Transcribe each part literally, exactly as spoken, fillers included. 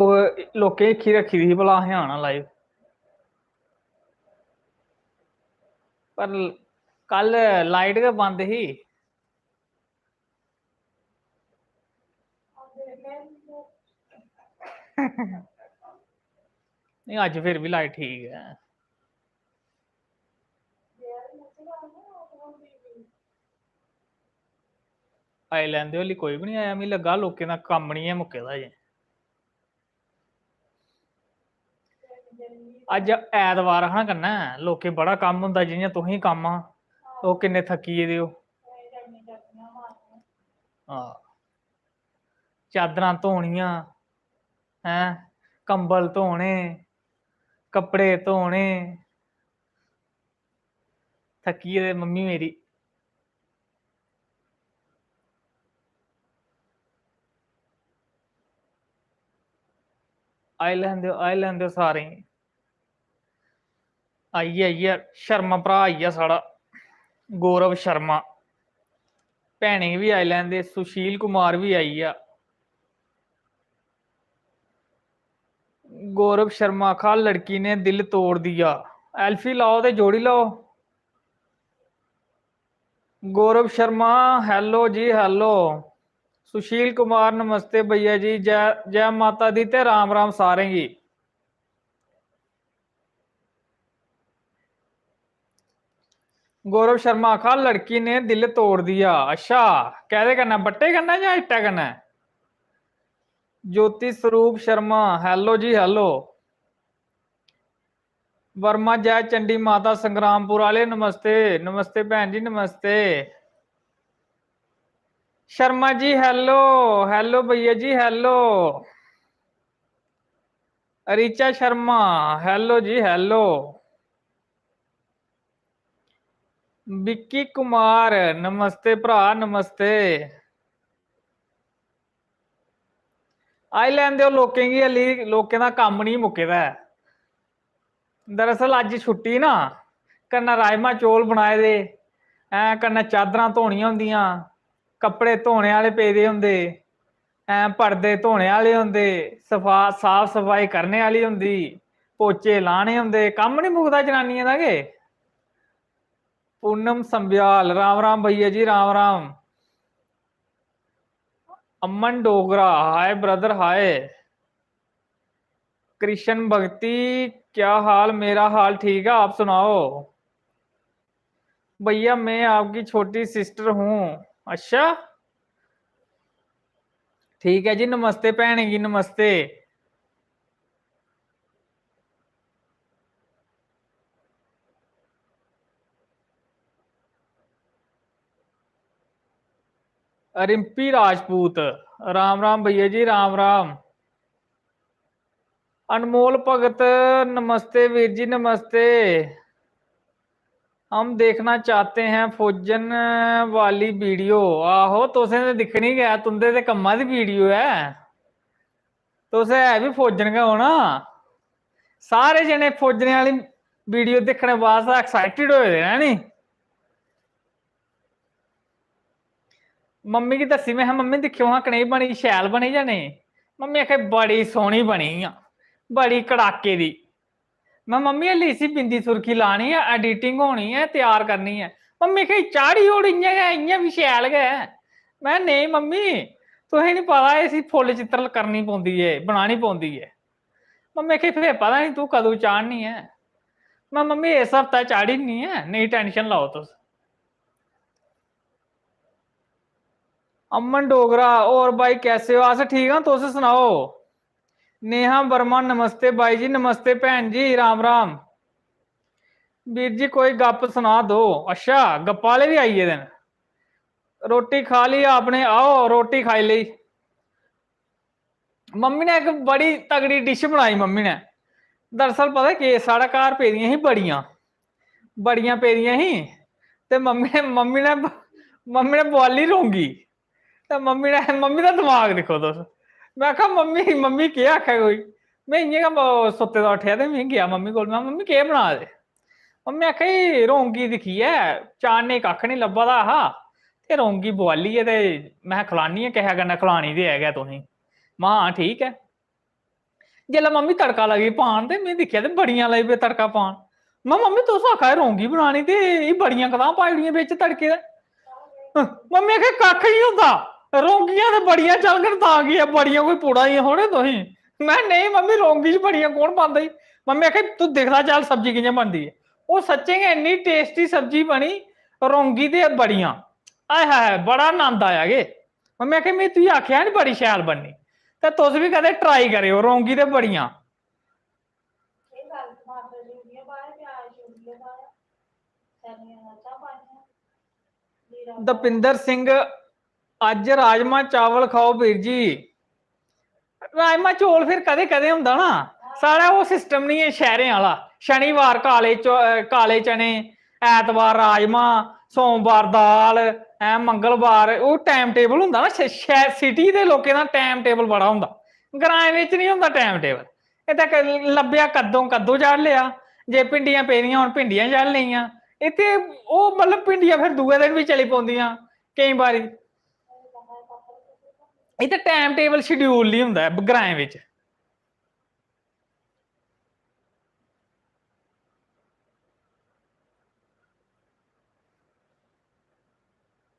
ओह् लोकें दी हिक्खी रक्खी दी ही भला असें आना live, पर कल light गै बंद ही। नहीं, अज्ज फिर भी light ठीक ऐ। आई लैंदे, हल्ली कोई बी निं आया। मिगी लग्गा लोकें दा कम्म निं ऐ मुक्के दा अजें। अज्ज ऐतवार हा ना, कन्नै लोकें बड़ा कम्म होंदा, जि'यां तुसें कम्म हा, ओह् किन्ने थक्की गेदे ओ। हां, चादरां धोनियां, हैं, कंबल धोने, कपड़े धोने, थक्की गेदे मम्मी मेरी। आई लैन देओ, आई लैन देओ सारें गी। आई गेआ, आई गेआ, शर्मा भ्राऽ आई गेआ साढ़ा, गौरव शर्मा। भैनें गी बी आई लैन दे, सुशील कुमार बी आई गेआ। गौरव शर्मा आखा, "लड़की ने दिल तोड़ दिया।" एल्फी लाओ ते जोड़ी लाओ। गौरव शर्मा, hello जी, hello। सुशील कुमार, नमस्ते भैया जी, जय, जय माता दी ते राम राम सारें गी। गौरव शर्मा आखा, "लड़की ने दिल तोड़ दिया।" अच्छा, कैह्दे कन्नै, बट्टे कन्नै जां इट्टा कन्नै? ज्योति स्वरूप शर्मा, hello जी, hello। वर्मा, जय चंडी माता संग्रामपुर आह्ले, नमस्ते, नमस्ते भैन जी, नमस्ते। शर्मा जी, hello, hello भैया जी, hello। रिचा शर्मा, hello जी, hello। विक्की कुमार, नमस्ते भ्राऽ, नमस्ते। आई लैन देओ लोकें गी, हल्ली लोकें दा कम्म निं मुक्के दा ऐ। दरअसल अज्ज छुट्टी ना, कन्नै राजमा चौल बनाए दे, हैं, कन्नै चादरां धोनियां होंदियां, कपड़े धोने आह्ले पेदे होंदे, हैं, पर्दे धोने आह्ले होंदे, सफा-, साफ सफाई करने आह्ली होंदी, पोचे लाने होंदे, कम्म निं मुकदा जनानियें दा के। पूनम संब्याल, राम राम भैया जी, राम राम। अमन डोगरा, हाय brother, हाय। कृष्ण भक्ति, क्या हाल? मेरा हाल ठीक है, आप सुनाओ। भैया, मैं आपकी छोटी sister हूँ। अच्छा, ठीक है जी, नमस्ते भैनें गी, नमस्ते। रिम्पी राजपूत, राम राम भैया जी, राम राम। अनमोल भगत, नमस्ते वीर जी, नमस्ते। हम देखना चाहते हैं फौजन वाली video। आहो, तुसें ते दिक्खनी गै, तुं'दे ते कम्मा दी video ऐ। तुस है बी फौजन गै हो ना। सारे जने फौजने आह्ली video दिक्खने बास्तै excited होए दे न, है नी? मम्मी गी दस्सी, में आखेआ, "मम्मी, दिक्खेओ हां, कनेही बनी, शैल बनी जां नेईं?" मम्मी आखे, "बड़ी सोह्नी बनी आ, बड़ी कड़ाके दी।" में, "मम्मी, हल्ली इसी बिंदी सुर्खी लानी ऐ, editing होनी ऐ, त्यार करनी ऐ।" मम्मी आखे, "चाढ़ी ओड़, इ'यां गै, इ'यां बी शैल गै ऐ।" में, "नेईं मम्मी, तुसें निं पता, इसी फुल्ल चित्तर करनी पौंदी ऐ, बनानी पौंदी ऐ।" मम्मी आखे, "फिर पता निं तूं कदूं चाढ़नी ऐ।" में, "मम्मी, इस हफ्तै चाढ़ी ओड़नी ऐ, नेईं tension लैओ तुस।" अमन डोगरा, "और भाई कैसे हो?" अस ठीक आं, तुस सनाओ। नेहा वर्मा, नमस्ते बाई जी, नमस्ते भैन जी, राम राम। वीर जी, कोई गप्प सना दो। अच्छा, गप्पा आह्ले बी आई गेदे न। रोटी खा ली आपने? आओ, रोटी खाई लेई। मम्मी ने इक बड़ी तगड़ी dish बनाई मम्मी ने। दरअसल पता केह्, साढ़े घर पेदियां ही बड़ियां, बड़ियां पेदियां ही, ते मम्मी ने, मम्मी ने, मम्मी ने बुआली रौंगी। ते मम्मी ने, मम्मी दा दमाग दिक्खो तुस। में आखेआ, "मम्मी, मम्मी केह् आखै कोई?" में इ'यां गै म-, सुत्ते दा उट्ठेआ ते में गेआ मम्मी कोल। में, "मम्मी, केह् बना दे?" मम्मी आखै, "एह् रौंगी दिक्खियै चाढ़ने गी कक्ख निं लब्भा दा हा, ते रौंगी बुआली ऐ ते में खलानी ऐ, किसै कन्नै खलानी ते है गै तुसें।" में, "हां, ठीक ऐ।" जेल्लै मम्मी तड़का लगी पान ते में दिक्खेआ ते बड़ियां लगी पे तड़का पान। में, "मम्मी, तुस आखा दे रौंगी बनानी ते एह् बड़ियां कतां पाई ओड़ियां बिच तड़के दे।" मम्मी आखे, "कक्ख निं होंदा, रौंगियां ते बड़ियां चलङन तां केह् ऐ, बड़ियां कोई पुड़ा दियां थोड़े तुसें।" में, "नेईं मम्मी, रौंगी च बड़ियां कौन पांदा ई?" मम्मी आखे, "तूं दिखदा चल सब्जी कि'यां बनदी ऐ।" ओह् सच्चें गै इन्नी tasty सब्जी बनी, रौंगी ते बड़ियां। आय हाय हाय, बड़ा नंद आया के। मम्मी आखे, "में तुगी आखेआ निं बड़ी शैल बननी।" ते तुस बी कदें try करेओ रौंगी ते बड़ियां। दपिंदर सिंह, "अज्ज राजमा चावल खाओ बीर जी।" राजमा चौल फिर कदें-कदें होंदा ना, साढ़ा ओह् system निं ऐ शैह्रें आह्ला। शनिवार काले चौ-, अ, काले चने, ऐतवार राजमा, सोमवार दाल, हैं, मंगलवार, ओह् time table होंदा ना, श-, शैह्र, city दे लोकें दा time table बड़ा होंदा, ग्राएं बिच निं होंदा time table। इत्थै क-, लब्भेआ कद्दू, कद्दू चाढ़ लेआ, जे भिंडियां पेदियां होन, भिंडियां चाढ़ी लेइयां। इत्थै ओह्, मतलब, भिंडियां फिर दूए दिन बी चली पौंदियां केईं बारी। इत्थै time table schedule निं होंदा ऐ ग्राएं बिच।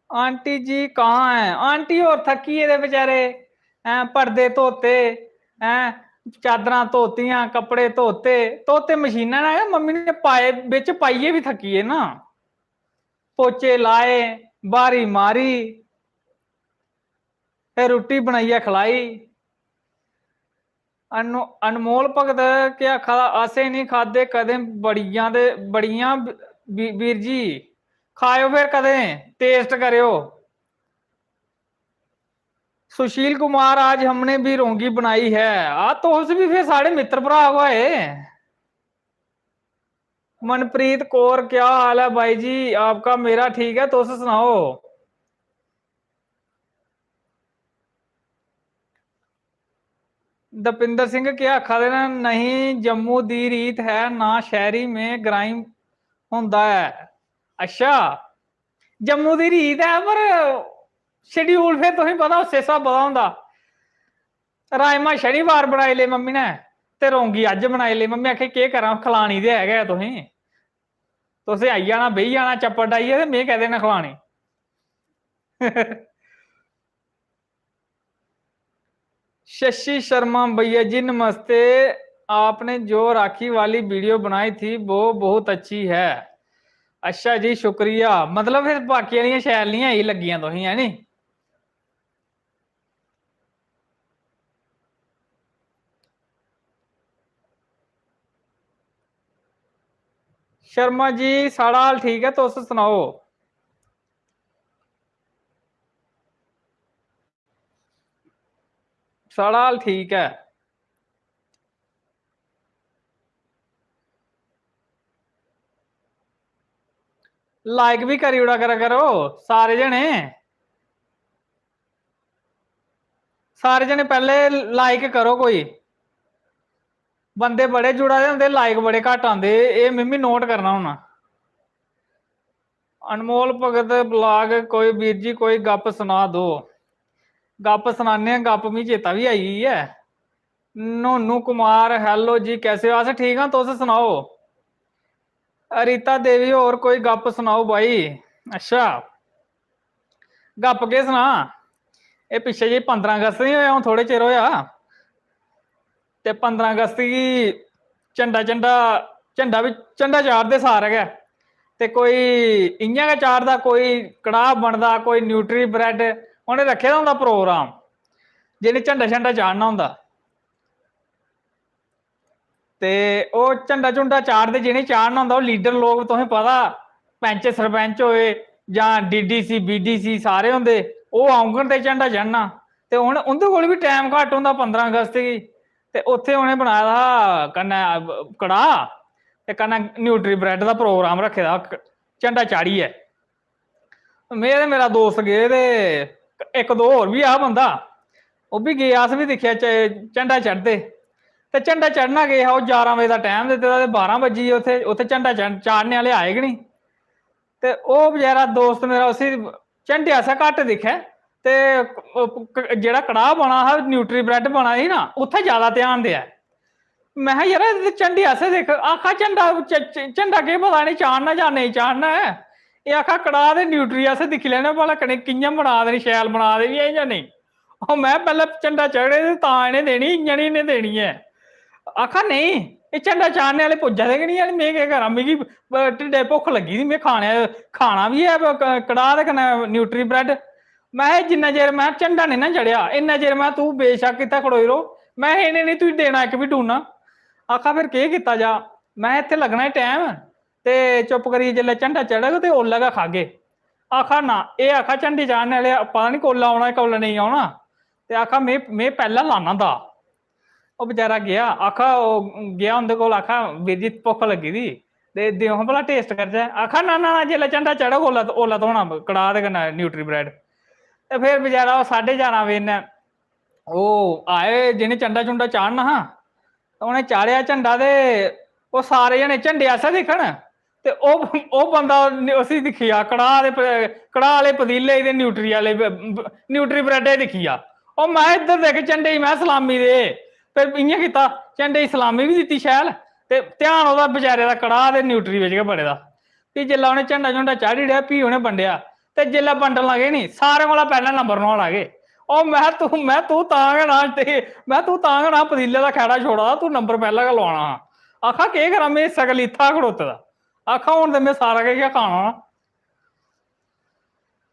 "आंटी जी कहाँ हैं?" आंटी होर थक्की गेदे बेचारे, हैं, पर्दे धोते, हैं, चादरां धोतियां, कपड़े धोते, धोते मशीना ने, मम्मी ने पाए, बिच पाइयै बी थक्की गे ना। पोचे लाए, ब्हारी मारी, फिर रुट्टी बनाइयै खलाई। अनु-, अनमोल भगत केह् आखा दा, "असें निं खाद्धे कदें बड़ियां ते बड़ियां बी-, बीर जी, खाएओ फिर कदें, taste करेओ।" सुशील कुमार, "आज हमने भी रौंगी बनाई है।" आ, तुस भी फिर साढ़े मित्र भ्राऽ गै होए। मनप्रीत कौर, "क्या हाल है भाई जी आपका?" मेरा ठीक है, तुस सनाओ। दपिंदर सिंह केह् आखा दे न, "नहीं, जम्मू दी रीत है ना, शैह्री में ग्राईं होंदा ऐ।" अच्छा, जम्मू दी रीत ऐ, पर schedule फिर तुसेंगी पता उस्सै स्हाबा दा होंदा। राजमा शनिवार बनाई ले मम्मी ने, ते रौंगी अज्ज बनाई ले। मम्मी आखे, "केह् करां, खलानी ते है गै तुसेंगी, तुसें आई जाना, बेही जाना चप्पड़ डाइयै, ते में कैह्दे ने खलानी?" शशि शर्मा, "भैया जी नमस्ते, आपने जो राखी वाली video बनाई थी वो बहुत अच्छी है।" अच्छा जी, शुक्रिया। मतलब फिर बाकी आह्लियां शैल निं आई लग्गियां तुसेंगी, है नी? शर्मा जी, साढ़ा हाल ठीक ऐ, तुस सनाओ। साढ़ा हाल ठीक ऐ। Like बी करी ओड़ा करा करो सारे जने। सारे जने पैह्ले like करो कोई। बंदे बड़े जुड़ा दे होंदे, like बड़े घट्ट आंदे। एह्, एह् मिम्मी note करना होना। अनमोल भगत vlog, कोई, "बीर जी, कोई गप्प सना दो।" गप्प सनाने आं, गप्प मिगी चेता बी आई गेई ऐ। नोनू कुमार, "Hello जी, कैसे हो?" अस ठीक आं, तुस सनाओ। रीता देवी होर, "कोई गप्प सनाओ भाई।" अच्छा, गप्प केह् सनां, एह् पिच्छे जेही पंदरां अगस्त निं होआ, हून थोह्ड़े चिर होआ, ते पंदरां अगस्त गी झंडा, झंडा, झंडा बी, झंडा चाढ़दे सारे गै, ते कोई इ'यां गै चाढ़दा, कोई कड़ाह् बनदा, कोई न्यूट्री ब्रैड, उ'नें रक्खे दा होंदा प्रोग्राम, जि'नें झंडा, झंडा चाढ़ना होंदा। ते ओह् झंडा, झुंडा चाढ़दे, जि'नें चाढ़ना होंदा, ओह् leader लोक, तुसें पता, पैंच, सरपैंच होए जां D D C, B D C सारे होंदे, ओह् औङन ते झंडा चढ़ना। ते हून उं'दे कोल बी time घट्ट होंदा पंदरां अगस्त गी, ते उत्थें उ'नें बनाए दा हा कन्नै कड़ाह् ते कन्नै न्यूट्री ब्रैड दा प्रोग्राम रक्खे दा हा, झंडा चाढ़ियै। में ते मेरा दोस्त गे ते इक दो होर बी हा बंदा, ओह् बी गे, अस बी दिक्खेआ च-, झंडा चढ़दे। ते झंडा चढ़ना गे हा, ओह् ञारां बजे दा time दित्ते दा ते बारां बज्जी गे उत्थै, उत्थै झंडा चढ़-, चाढ़ने आह्ले आए गै निं। ते ओह् बचैरा दोस्त मेरा, उसी झंडे आसेआ घट्ट दिक्खै ते ओह् क-, जेह्ड़ा कड़ाह् बना हा, न्यूट्री ब्रैड बना दी ना, उत्थै जैदा ध्यान देऐ। में हा, "यार, एह्दे झंडे असें दिक्ख।" आखा, "झंडा च-, च-, झंडा केह् पता इ'नें चाढ़ना जां नेईं चाढ़ना ऐ।" एह् आखा, "कड़ाह् ते न्यूट्री असें दिक्खी लैने, भला कन्नै कि'यां बना दे न, शैल बना दे बी ऐ जां नेईं।" ओह्, में पैह्लें झंडा चढ़े ते तां इ'नें देनी, इ'यां निं इ'नें देनी ऐ। आखा, "नेईं, एह् झंडा चाढ़ने आह्ले पुज्जा दे गै निं हैन, में केह् करां? मिगी, अ, ढिड्डै भुक्ख लग्गी दी, में खाने, खाना बी ऐ, क-, कड़ाह् ते कन्नै न्यूट्री ब्रैड।" में, "जिन्ना चिर में झंडा निं ना चढ़ेआ, इन्ना चिर में, तूं बेशक्क इत्थै खड़ोई रौह्, में इ'नें निं तुगी देना इक बी डूना।" आखा, "फिर केह् कीता जा? में इत्थै लग्गना ऐ टैम, ते चुप्प करियै जेल्लै झंडा चढ़ग ते ओल्लै गै खागे।" आखा, "ना।" एह् आखा, "झंडे चाढ़ने आह्ले पता निं कोल्लै औना, कोल्लै नेईं औना।" ते आखा, "में, में पैह्लें लाना दा।" ओह् बेचारा गेआ, आखा, ओह् गेआ उं'दे कोल, आखा, "वीर जी, भुक्ख लग्गी दी, ते देओ हां भला taste करचै।" आखा, "ना, ना, ना, जेल्लै झंडा चढ़ग, ओल्लै, ओल्लै थ्होना कड़ाह् ते कन्नै न्यूट्री ब्रैड।" ते फिर बेचारा ओह् साढ़े ञारां बजे नै ओह् आए, जि'नें झंडा झुंडा चाढ़ना हा, ते उ'नें चाढ़ेआ झंडा, ते ओह् सारे जने झंडे आस्सै दिक्खन, ते ओह्, ओह् बंदा उसी दिक्खी गेआ, कड़ाह् दे प-, कड़ाह् आह्ले पतीले ते न्यूट्री आह्ले ब-, ब-, न्यूट्री ब्रैडै गी दिक्खी गेआ। "ओह्, में इद्धर दिक्ख, झंडे गी में सलामी दे।" फिर इ'यां कीता, झंडे गी सलामी बी दित्ती शैल, ते ध्यान ओह्दा बेचारे दा कड़ाह् ते न्यूट्री बिच गै बड़े दा। फ्ही जिसलै उ'नें झंडा झुंडा चाढ़ी ओड़ेआ, फ्ही उ'नें बंडेआ, ते जिसलै बंडन लगे नी, सारें कोला पैह्लें नंबर नुहाड़ा गै। "ओह्, में तूं, में तूं तां गै ना, ते में तूं तां गै ना पतीले दा खैड़ा छोड़ा दा, तूं नंबर पैह्लें गै लोआना हा।" आखा, "केह् करां, में इस्सै गल्ली इत्थै खड़ोते दा।" आखा, "हून ते में सारा किश गै खाना ना।"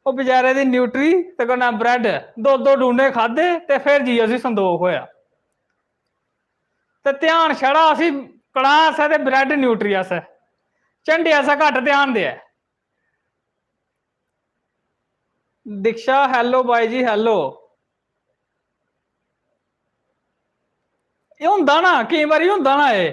ओह् बेचारे दी न्यूट्री ते कन्नै ब्रैड, दो दो डूने खाद्धे, ते फिर जाइयै उसी संदोख होएआ। ते ध्यान छड़ा उसी कड़ाह् आस्सै ते ब्रैड न्यूट्री आस्सै, झंडे आस्सै घट्ट ध्यान देऐ। दीक्षा, hello बाई जी, hello। एह् होंदा ना, केईं बारी होंदा ना एह्।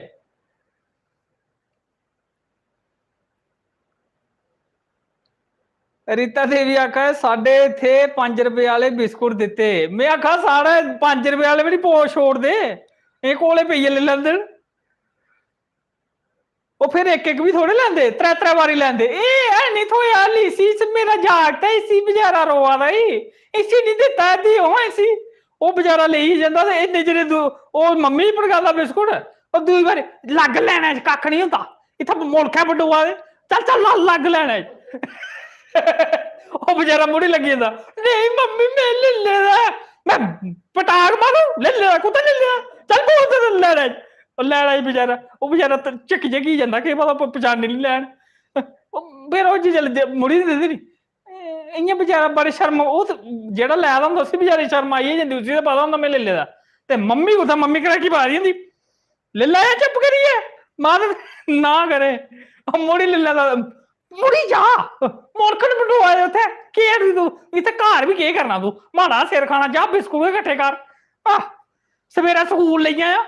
रीता देवी आखा दे, "साढ़े इत्थै पंज रपेऽ आह्ले बिस्कुट दित्ते।" में आखा, "साढ़े पंज रपेऽ आह्ले बी निं पो-, छोड़दे, एह् कोले पेइयै लेई लैंदे न।" ओह् फिर इक इक बी थोड़े लैंदे, त्रै त्रै बारी लैंदे। "एह् है निं थ्होएआ हाली इसी, इस मेरा जागत ऐ, इसी बचैरा रोआ दा ई, इसी निं दित्ता ऐ, देओ हां इसी।" ओह् बचैरा लेई जंदा ते इन्ने चिरे दू-, ओह् मम्मी गी पकड़ांदा बिस्कुट, ओह् दूई बारी, "लग्ग लैने च, कक्ख निं होंदा, इत्थै मुल्खै बंडोआ दे, चल, चल, ल-, लग्ग लैने च।" ओह् बचैरा मुड़ी लग्गी जंदा, "नेईं मम्मी, में लेई लेदा ऐ।" में पटाक मारू, "लेई लेदा, कुत्थै लेई लेदा? चल, बोल ते लैने च।" ओह् लैने च बचैरा, ओह् बचैरा त-, झिक्की झिक्की जंदा, केह् पता प-, पछानी निं लैन। ओह् फिर ओह् जिसलै दे-, मुड़ी दिंदे नी, इ'यां बेचारा बड़े शर्म, ओह् ते जेह्ड़ा लै दा होंदा, उसी बेचारे गी शर्म आई गै जंदी, उसी ते पता होंदा में लेई लेदा। ते मम्मी कुत्थै, मम्मी घराकी पा दी होंदी, "लेई लैएआं चुप्प करियै, माता ना करे, मुड़ी लेई लैदा, मुड़ी जा, मुल्ख निं बंडोआ दे उत्थै, केह् ऐ तूं, इत्थै घर बी केह् करना तूं, माड़ा सिर खाना, जा बिस्कुट गै कट्ठे कर, आह, सवेरै स्कूल लेई आया।"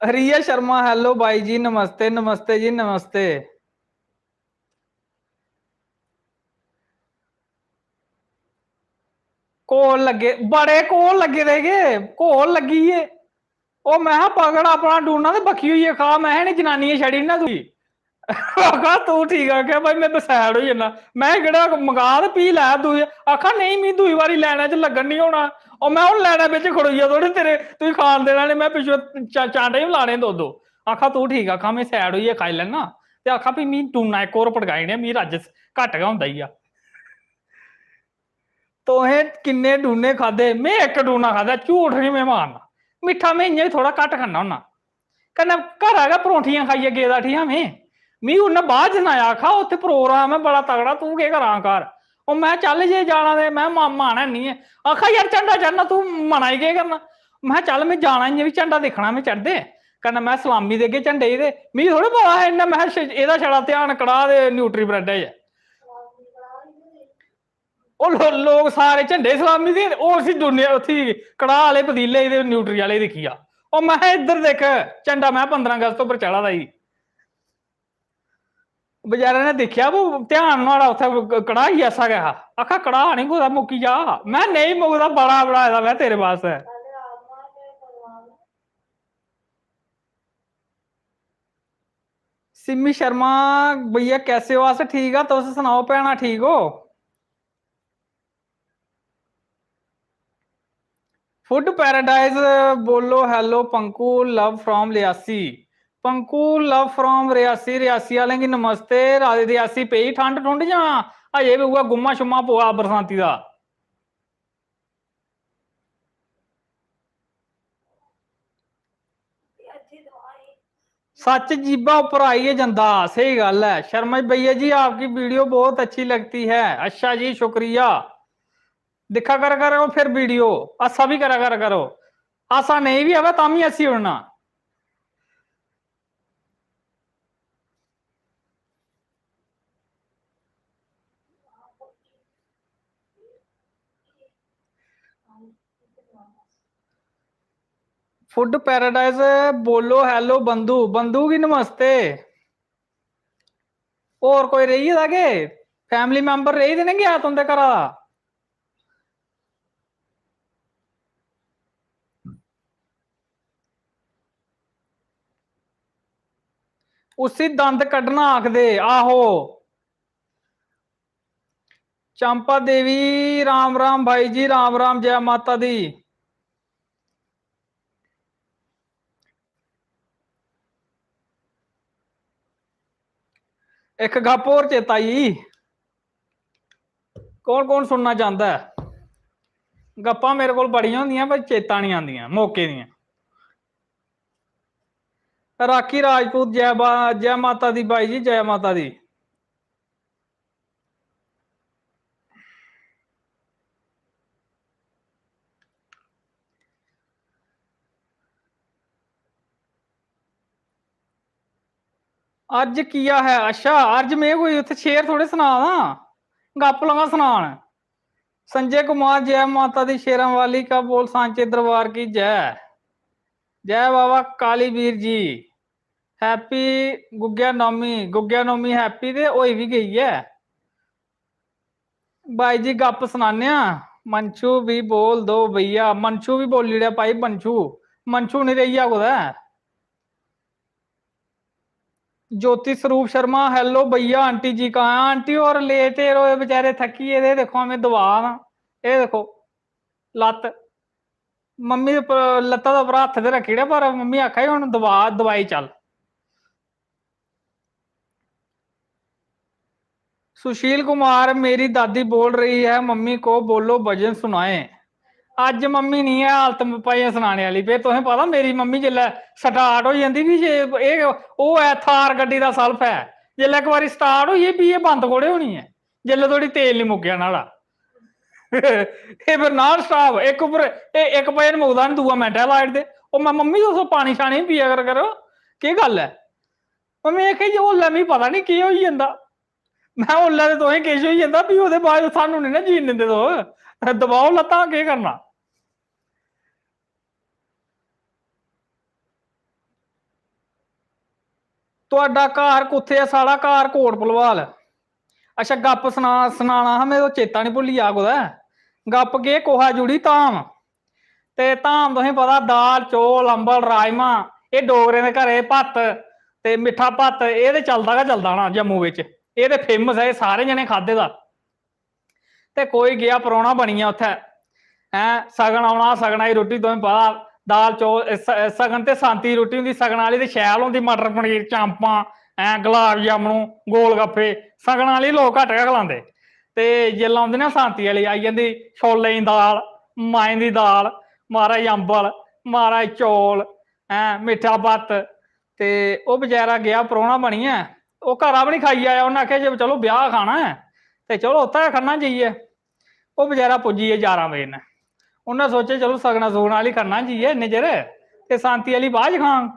रिया शर्मा, hello बाई जी, नमस्ते, नमस्ते जी, नमस्ते। कोल लग्गे, बड़े कोल लग्गे दे गे, कोल लग्गी गे। ओह्, में हा, "पकड़ अपना डूना ते बक्खी होइयै खा," में हा, "इ'नें जनानियें छड़ी ना तुगी।" आखा, "तूं ठीक आखेआ भाई, में बसैड होई जन्ना।" में, "केह्ड़ा मंगा ते फ्ही लै दूई।" आखा, "नेईं, मी दूई बारी लैने च लग्गन निं होना।" ओह्, में, "हून लैने बिच खड़ोइयै थोह्ड़े तेरे, तुगी खान देना निं, में पिच्छुआं चा-, चांटे बी लाने दो दो।" आखा, "तूं ठीक आखा, में सैड होइयै खाई लैन्ना।" ते आखा, "फ्ही मी डूना इक होर पटकाई ने, मी रज्ज घट्ट गै होंदा ई आ।" "तुसें किन्ने डूने खाद्धे?" "में इक डूना खाद्धा, झूठ निं में मारना। मिट्ठा में इ'यां बी थोह्ड़ा घट्ट खन्ना होन्ना। कन्नै घरा गै परौंठियां खाइयै गेदा उठी हा में। मी उ'न्नै बाद च सनाया, आखा, 'उत्थै प्रोग्राम ऐ बड़ा तगड़ा, तूं केह् करां घर?' ओह्, में, 'चल, जे जाना ते,' में, 'मा-, माना हैन्नी ऐ।' आखा, 'यार, झंडा चढ़ना, तूं मना गी केह् करना?' में, 'चल, में जाना, इ'यां बी झंडा दिक्खना में चढ़दे, कन्नै में सलामी देगे झंडे गी।' ते मिगी थोह्ड़ा पता हा इ'न्नै, में, छ-, एह्दा छड़ा ध्यान कड़ाह् ते न्यूट्री ब्रैडै च ऐ। ओह् लो-, लोक सारे झंडे सलामी दे, ओह् उसी दुनिया, उत्थी कड़ाह् आह्ले पतीले ते न्यूट्री आह्ले दिक्खी जा। ओह्, में, "इद्धर दिक्ख, झंडा," में, "पंदरां अगस्त उप्पर चढ़ा दा ई।" बेचारे ने दिक्खेआ, वो ध्यान नुहाड़ा उत्थै क-, कड़ाह् ही ऐसा गै हा। आखा, "कड़ाह् निं कुतै मुक्की जा।" में, "नेईं मुकदा, बड़ा बनाए दा में तेरे बास्तै।" सिमी शर्मा, भैया कैसे हो? अस ठीक आ, तुस सनाओ भैना, ठीक हो? फूड पैराडाइज बोलो hello Panku, love from Reasi. Panku, love from Reasi. Reasi आह्लें गी नमस्ते। रा-, रियासी पेई ठंड ठुंड जां अजें बी उ'ऐ गुम्मा शुम्मा पवा बरसांती दा? सच जीबा उप्पर आई गै जंदा, स्हेई गल्ल ऐ। शर्मा भैया जी, आपकी वीडियो बहुत अच्छी लगती है। अच्छा जी, शुक्रिया। दिक्खा करा करो फिर वीडियो, हासा भी करा करा करो। हासा नेईं भी आवे, तां भी हस्सी उड़ना। फूड पैराडाइज बोलो hello बंधु। बंधु गी नमस्ते। और कोई रेही गेदा के? फैमिली मैंबर रेही दे ने गया तुंदे घरा दा? उसी दंद कड्ढना आखदे, आहो। चंपा देवी, राम राम भाई जी, राम राम, जय माता दी। इक गप्प होर चेता आई, कौन कौन सुनना चांह्दा ऐ? गप्पां मेरे कोल बड़ियां होंदियां, पर चेता निं आंदियां मौके दियां। राखी राजपूत, जय बा-, जय माता दी बाई जी, जय माता दी। अर्ज किया है? अच्छा, अर्ज में कोई उत्थे शेर थोड़े सना दा, गप लगा सनान। संजय कुमार, जय माता दी शेरां वाली का बोल, सांचे दरबार की जय। जय बाबा काली वीर जी। Happy गुग्गेआ नौमी, गुग्गेआ नौमी happy ते होई भी गई ऐ। भाई जी गप सनाने आं, मंशु भी बोल दो भैया। मंशु भी बोली ओड़ेआ भाई, मंशु, मंशु नहीं रेही गेआ कुतै। ज्योति स्वरूप शर्मा, hello भैया, आंटी जी कहाँ हैं? आंटी होर लेटे रोए बेचारे, थक्की गेदे। देखो, में दबा ना, एह् देखो लत्त, मम्मी दे उप्पर, लत्ता दे उप्पर हत्थ ते रक्खी ओड़ेआ, पर मम्मी आखा दी, "हून दबा, दबाई चल।" सुशील कुमार, मेरी दादी बोल रही है, मम्मी को बोलो भजन सुनाए। अज्ज मम्मी नहीं है हालत भजन सनाने आह्ली। फिर तुसें पता, मेरी मम्मी जिसलै start होई जंदी, फ्ही जे एह्, ओह् ऐ थार गड्डी दा self ऐ, जिसलै इक बारी start होई गेई, फ्ही एह् बंद कोड़े होनी ऐ, जिसलै धोड़ी तेल निं मुक्केआ न्हाड़ा। एह् फिर non stop, इक उप्पर, एह् इक भजन मुकदा निं, दूआ मिंटै लाई ओड़दे। ओह्, में, "मम्मी, तुस पानी शानी बी पिया कर करो, केह् गल्ल ऐ?" मम्मी आखै, "जे उसलै मिगी पता निं केह् होई जंदा।" में, "उसलै ते तुसें किश होई जंदा, फ्ही ओह्दे बाद सानूं निं ना जीन दिंदे तुस। दबाओ लत्तां, केह् करना?" "तुआडा घर कुत्थै ऐ?" "साढ़ा घर कोट भलवाल।" अच्छा, गप्प सना-, सनाना हा, में ओह् चेता निं भुल्ली जा कुतै। गप्प केह्, कुसै जुड़ी धाम, ते धाम तुसें पता, दाल, चौल, अम्बल, राजमा, एह् डोगरें दे घरै दे भत्त ते मिट्ठा भत्त, एह् ते चलदा गै चलदा होना जम्मू बिच। एह् ते famous ऐ, एह् सारे जने खाद्धे दा। ते कोई गेआ परौह्ना बनियै उत्थै, हैं, सगन औना, सगना दी रुट्टी तुसें पता, दाल चौल, स-, सगन ते सांती दी रुट्टी होंदी, सगन आह्ली ते शैल होंदी, मटर पनीर, चांपां, हैं, गुलाब जामनू, गोल गफ्फे, सगन आह्ली लोक घट्ट गै खलांदे। ते जेल्लै औंदी ना सांती आह्ली, आई जंदी छोलें दी दाल, माएं दी दाल, म्हाराज अम्बल, म्हाराज चौल, हैं, मिट्ठा भत्त। ते ओह् बेचारा गेआ परौह्ना बनियै, ओह् घरा बी निं खाई आया। उन्नै आखेआ जे चलो ब्याह् खाना ऐ ते चलो उत्थै गै खन्ना जाइयै। ओह् बेचारा पुज्जी गेआ ञारां बजे नै। उन्नै सोचेआ चलो सगना सुगना आह्ली खन्ना जाइयै इन्ने चिर, ते सांती आह्ली बाद च खाङ।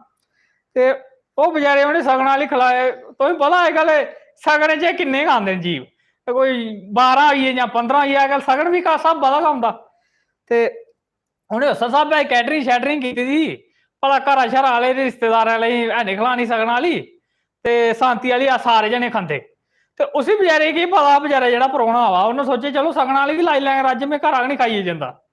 ते ओह् बेचारे उ'नें सगना आह्ली खलाए। तुसें पता अजकल सगने च किन्ने गै आंदे न जीव, ते कोई बारां होई गे जां पंदरां होई गे, अजकल सगन बी इक स्हाबा दा गै औंदा। ते उ'नें उस्सै स्हाबै catering shैटरिंग कीती दी ही, भला घरा शरा आह्ले, रिश्तेदारें आह्ले गी हैनी खलानी सगन आह्ली, ते सांती आह्ली अस सारे जने खंदे। ते उसी बचैरे गी केह् पता हा, बचैरा जेह्ड़ा परौह्ना आवा, उन्नै सोचेआ, "चलो, सगन आह्ली गी लाई लैं, अज्ज में घरा गै निं खाइयै जंदा।"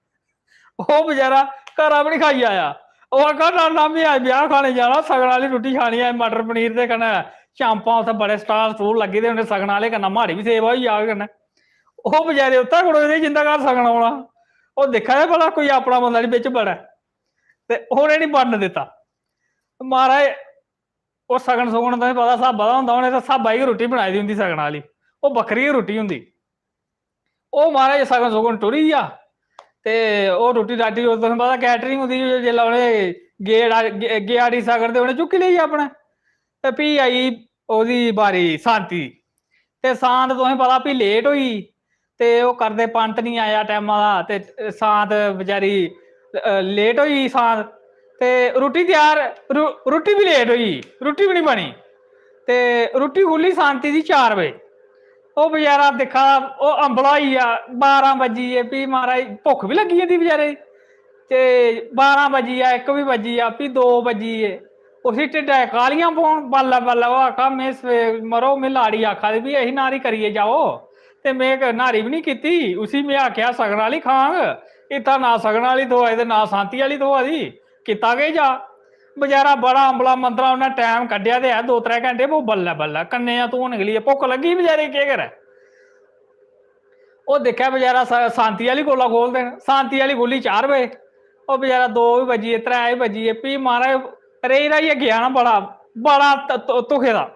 ओह् बचैरा घरा बी निं खाई आया। ओह् आखा, "ना, ना, में अज्ज ब्याह् खाने जाना, सगन आह्ली रुट्टी खानी ऐ, मटर पनीर ते कन्नै चांपां, उत्थै बड़े स्टाल स्टूल लग्गे दे होने सगन आह्ले, कन्नै म्हाड़ी बी सेवा होई जाग कन्नै। ओह् बचैरे उत्थै खड़ोए दे जिंदे घर सगन औना, ओह् दिक्खा दे भला कोई अपना बंदा निं बिच बड़ै। ते उ'नें निं बड़न दित्ता। महाराज, ओह् सगन सुगन तुसें पता स्हाबा दा होंदा, उ'नें ते स्हाबा दी गै रुट्टी बनाई दी होंदी सगन आह्ली, ओह् बक्खरी गै रुट्टी होंदी। ओह् महाराज सगन सुगन टुरी गेआ ते ओह् रुट्टी राटी, ओह् तुसें पता catering होंदी, जिसलै उ'नें गे-, गे-, गेआड़ी सगन ते उ'नें चुक्की लेई अपने। ते फ्ही आई ओह्दी बारी सांती दी। ते सांत तुसें पता फ्ही late होई, ते ओह् करदे पंत निं आया टैमा दा, ते सांत बचैरी, अ, late होई गेई सांत। ते रुट्टी त्यार, रु-, रुट्टी बी late होई गेई, रुट्टी बी निं बनी। ते रुट्टी खु'ल्ली सांती दी चार बजे। ओह् बचैरा दिक्खा दा, ओह् अम्बला होई गेआ, बारां बज्जी गे, फ्ही महाराज भुक्ख बी लग्गी जंदी बचैरे गी। ते बारां बज्जी गेआ, इक बी बज्जी गेआ, फ्ही दो बज्जी गे। उसी ढिड्डै च कालियां पौन, बल्लै बल्लै ओह् आखा, "में सवे-, मरो, में लाड़ी आखा दी बी ऐ ही, न्हारी करियै जाओ, ते में क-, न्हारी बी निं कीती।" उसी में आखेआ, "सगन आह्ली खांग, इत्थै ना सगन आह्ली थ्होआ दी ते ना सांती आह्ली थ्होआ दी, कीता केह् जा?" बचैरा बड़ा अम्बला मंदरा, उन्नै टैम कड्ढेआ ते ऐ दो त्रै घैंटे, पर ओह् बल्लै बल्लै कन्नै गै धूं निकली गेआ, भुक्ख लग्गी बचैरे गी, केह् करै? ओह् दिक्खै बचैरा सा-, सांती आह्ली कोला खोह्लदे न, सांती आह्ली खु'ल्ली चार बजे, ओह् बचैरा दो बी बज्जी गे, त्रै बी बज्जी गे, फ्ही महाराज रेही रहियै गेआ ना बड़ा, बड़ा त-, त-, धुखे दा।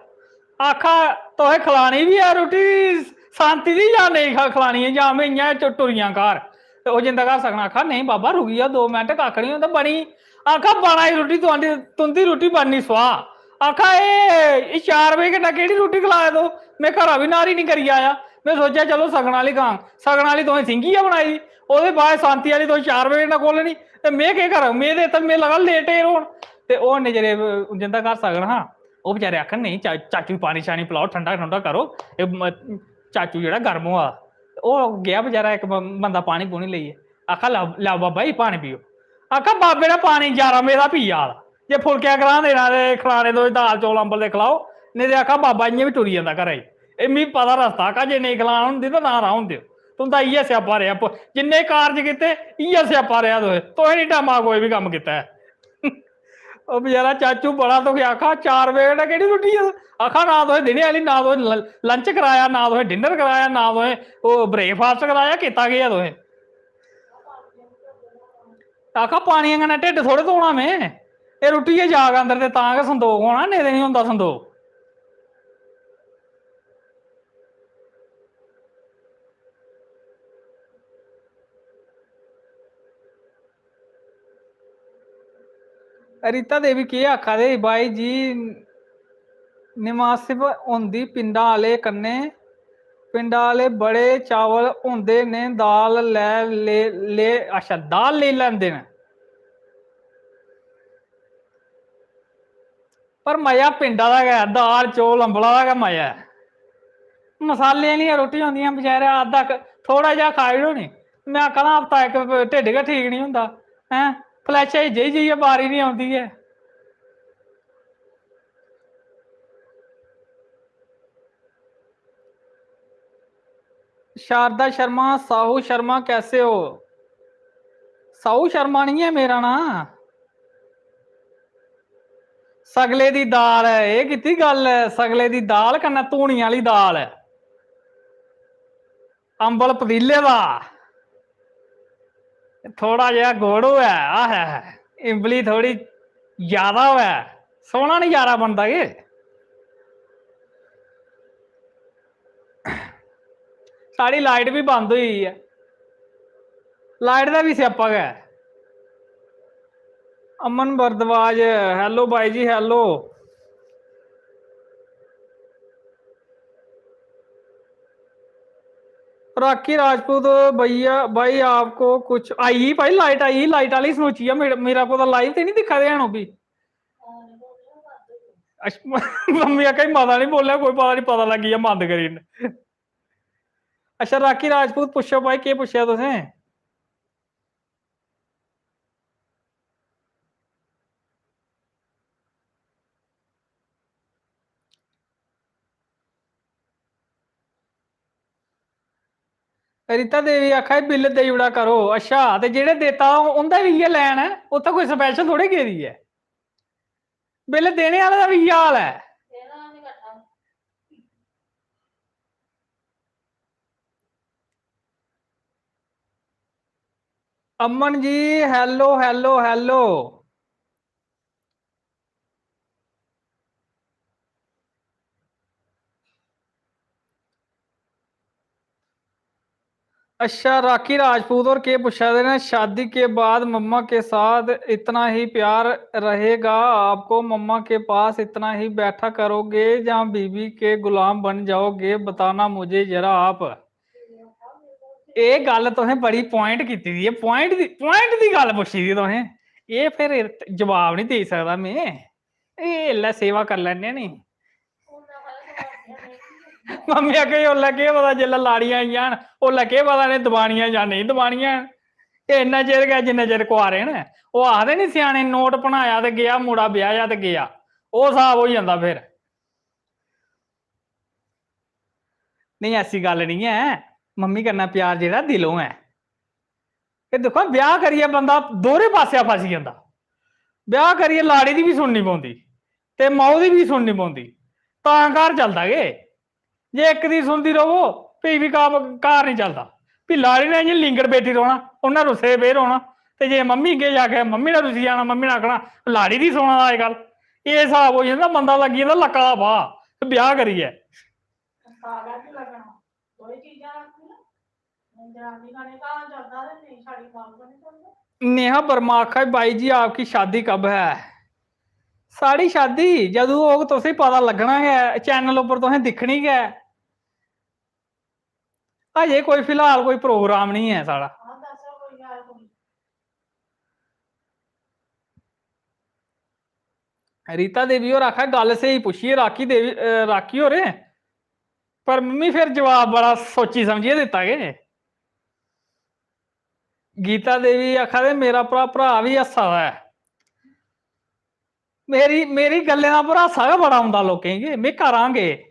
आखा, "तुसें खलानी बी ऐ रुट्टी सांती दी जां नेईं ख-, खलानी ऐ, जां में इ'यां गै टुरी जां घर?" ते ओह् जिंदे घर सगन आखा, "नेईं बाबा, रुकी जाओ दो मिंट, कक्ख निं होंदा, बनी।" आखा, "बना दी रुट्टी तुं'दी, तुं'दी रुट्टी बननी सुआह्।" आखा, "एह्, एह् चार बजे कन्नै केह्ड़ी रुट्टी खलाए तूं? में घरा बी न्हारी निं करी आया। में सोचेआ चलो सगन आह्ली खां, सगन आह्ली तुसें सिंघी गै बनाई दी, ओह्दे बाद सांती आह्ली तुसें चार बजे कन्नै खोह्लनी, ते में केह् करां? में ते इत्थै, में लगा late होन।" ते ओह् इन्ने चिरे जिंदा घर सगन हा, ओह् बचैरे आखन, "नेईं चा-, चाचू गी पानी शानी पलाओ, ठंडा ठंडा करो, एह् म-, चाचू जेह्ड़ा गर्म होआ दा।" ओह् गेआ बचैरा इक ब-, बंदा पानी पूनी लेइयै, आखा, "लैओ, लैओ बाबा जी पानी पियो।" आखा, "बाबे ने पानी जारां बजे दा पी आ दा, जे फुलके ग्रां देना ते खलाने तुस दाल चौल अम्बल ते खलाओ, नेईं ते," आखा, "बाबा इ'यां बी टुरी जंदा घरै गी। एह् मिगी पता रस्ता," आखा, "जे नेईं खलान होंदी तां ना रौह्न देओ। तुं'दा इ'यै स्यापा रेहा, प-, जिन्ने कारज कीते, इ'यै स्यापा रेहा तुसें, तुसें निं टैमा दा कोई बी कम्म कीता ऐ।" ओह् बचैरा चाचू बड़ा दुखी, आखा, "चार बजे कन्नै केह्ड़ी रुट्टी ऐ?" आखा, "ना तुसें दिनै आह्ली, ना तुसें ल-, lunch कराया, ना तुसें dinner कराया, ना तुसें ओह् breakfast कराया, कीता केह् ऐ तुसें?" आखा, "पानियै कन्नै ढिड्ड थोह्ड़े धोना में, एह् रुट्टी गै जाग अंदर ते तां गै संदोख होना, नेईं ते निं होंदा संदोख।" रीता देवी केह् आखा दे, "भाई जी, निमासिब होंदी पिंडा आह्ले कन्नै, पिंडा आह्ले बड़े चावल होंदे न, दाल लै, ले, ले, अच्छा, दाल लेई लैंदे न।" पर मजा पिंडा दा गै, दाल चौल अम्बला दा गै मजा ऐ। मसाले आह्लियां रुट्टियां होंदियां बचैरे, अद्धा क-, थोह्ड़ा जेहा खाई ओड़ो नी, में आखा ना हफ्ता इक ढिड्ड गै ठीक निं होंदा, हैं, फलैशै च जेही जेही बारी निं औंदी ऐ। शारदा शर्मा, साहू शर्मा, कैसे हो? साहू शर्मा नहीं है मेरा नां। सगले दी दाल ऐ, एह् कीती गल्ल ऐ, सगले दी दाल कन्नै धूनी आह्ली दाल ऐ, अम्बल पतीले दा, थोड़ा जेहा गुड़ होऐ, आह, इम्बली थोड़ी ज्यादा होऐ, सोह्ना नजारा बनदा के। साढ़ी लाइट बी बंद होई गेई ऐ, लाइट दा बी स्यापा गै। अमन भारद्वाज, hello भाई जी, hello। राखी राजपूत, भैया, भाई आपको कुछ, आई गेई भाई, लाइट आई गेई, लाइट आह्ली सनोची गेआ। मेरा, मेरा कुतै लाइव ते निं दिक्खा दे हैन ओह् बी? अच्छा, मम्मी आक्खा दी, "मता निं बोलेआ, कोई पता निं, पता लग्गी गेआ, बंद करी ओड़ने।" अच्छा, राखी राजपूत, पुच्छो भाई, केह् पुच्छेआ तुसें? रीता देवी आखा दी, "बिल देई ओड़ा करो।" अच्छा, ते जेह्ड़े देता, उं'दा बी इ'यै लैन ऐ, उत्थै कोई special थोह्ड़े गेदी ऐ। बिल देने आह्ले दा बी इ'यै हाल ऐ। Aman ji, hello, hello, hello। अच्छा, राखी राजपूत होर केह् पुच्छा दे न, शादी के बाद मम्मा के साथ इतना ही प्यार रहेगा आपको, मम्मा के पास इतना ही बैठा करोगे या बीवी के गुलाम बन जाओगे, बताना मुझे जरा आप। एह् गल्ल तुसें बड़ी point कीती दी ऐ, point दी, point दी गल्ल पुच्छी दी तुसें। एह् फिर जवाब निं देई सकदा में। एह् इसलै सेवा करी लैन्ने आं नी। मम्मी आखा दी, "उसलै केह् पता, जिसलै लाड़ियां आई जान, उसलै केह् पता इ'नें दबानियां जां नेईं दबानियां न। एह् इन्ना चिर गै, जिन्ना चिर कुआरे न।" ओह् आखदे निं स्याने, "नोट भनाया ते गेआ, मुड़ा ब्याहेआ ते गेआ।" ओह् स्हाब होई जंदा फिर। नेईं, ऐसी गल्ल निं ऐ, मम्मी कन्नै प्यार जेह्ड़ा दिलों ऐ। एह् दिक्खो, ब्याह् करियै बंदा दोहरे पासेआ फसी जंदा। ब्याह् करियै लाड़ी दी बी सुननी पौंदी ते माऊ दी बी सुननी पौंदी, तां घर चलदा के? जे इक दी सुनदी र'वो, फ्ही बी कम्म, घर निं चलदा। फ्ही लाड़ी ने इ'यां लिंगड़ बैठी रौह्ना, उन्नै रुस्से दे पेई रौह्ना। ते जे मम्मी किश आखै, मम्मी ने रुस्सी जाना, मम्मी ने आखना, "लाड़ी दी सुना दा अजकल।" एह् स्हाब होई जंदा, बंदा लग्गी जंदा लक्का दा बाह्, ते ब्याह् करियै। सालै बी लग्गना, दो ही चीजां रक्खनियां। जनानी कन्नै घर चलदा ते नेईं साढ़ी मां कन्नै चलदा। नेहा वर्मा आखा, "भाई जी, आपकी शादी कब है?" साढ़ी शादी जदूं होग, तुसें पता लग्गना गै, channel उप्पर तुसें दिक्खनी गै। अजें कोई फिलहाल कोई program नहीं ऐ साढ़ा। हां, दस्सो कोई गल्ल कोई। रीता देवी होर आखा, "गल्ल स्हेई पुच्छी ऐ राखी देवी, अ, राखी होरें, पर मम्मी फिर जवाब बड़ा सोची समझियै दित्ता के।" गीता देवी आखा दे, "मेरा भ्रा, भ्रा बी हस्सा दा ऐ।" मेरी, मेरी गल्लें दा पर हास्सा गै बड़ा औंदा लोकें गी, में करां केह्?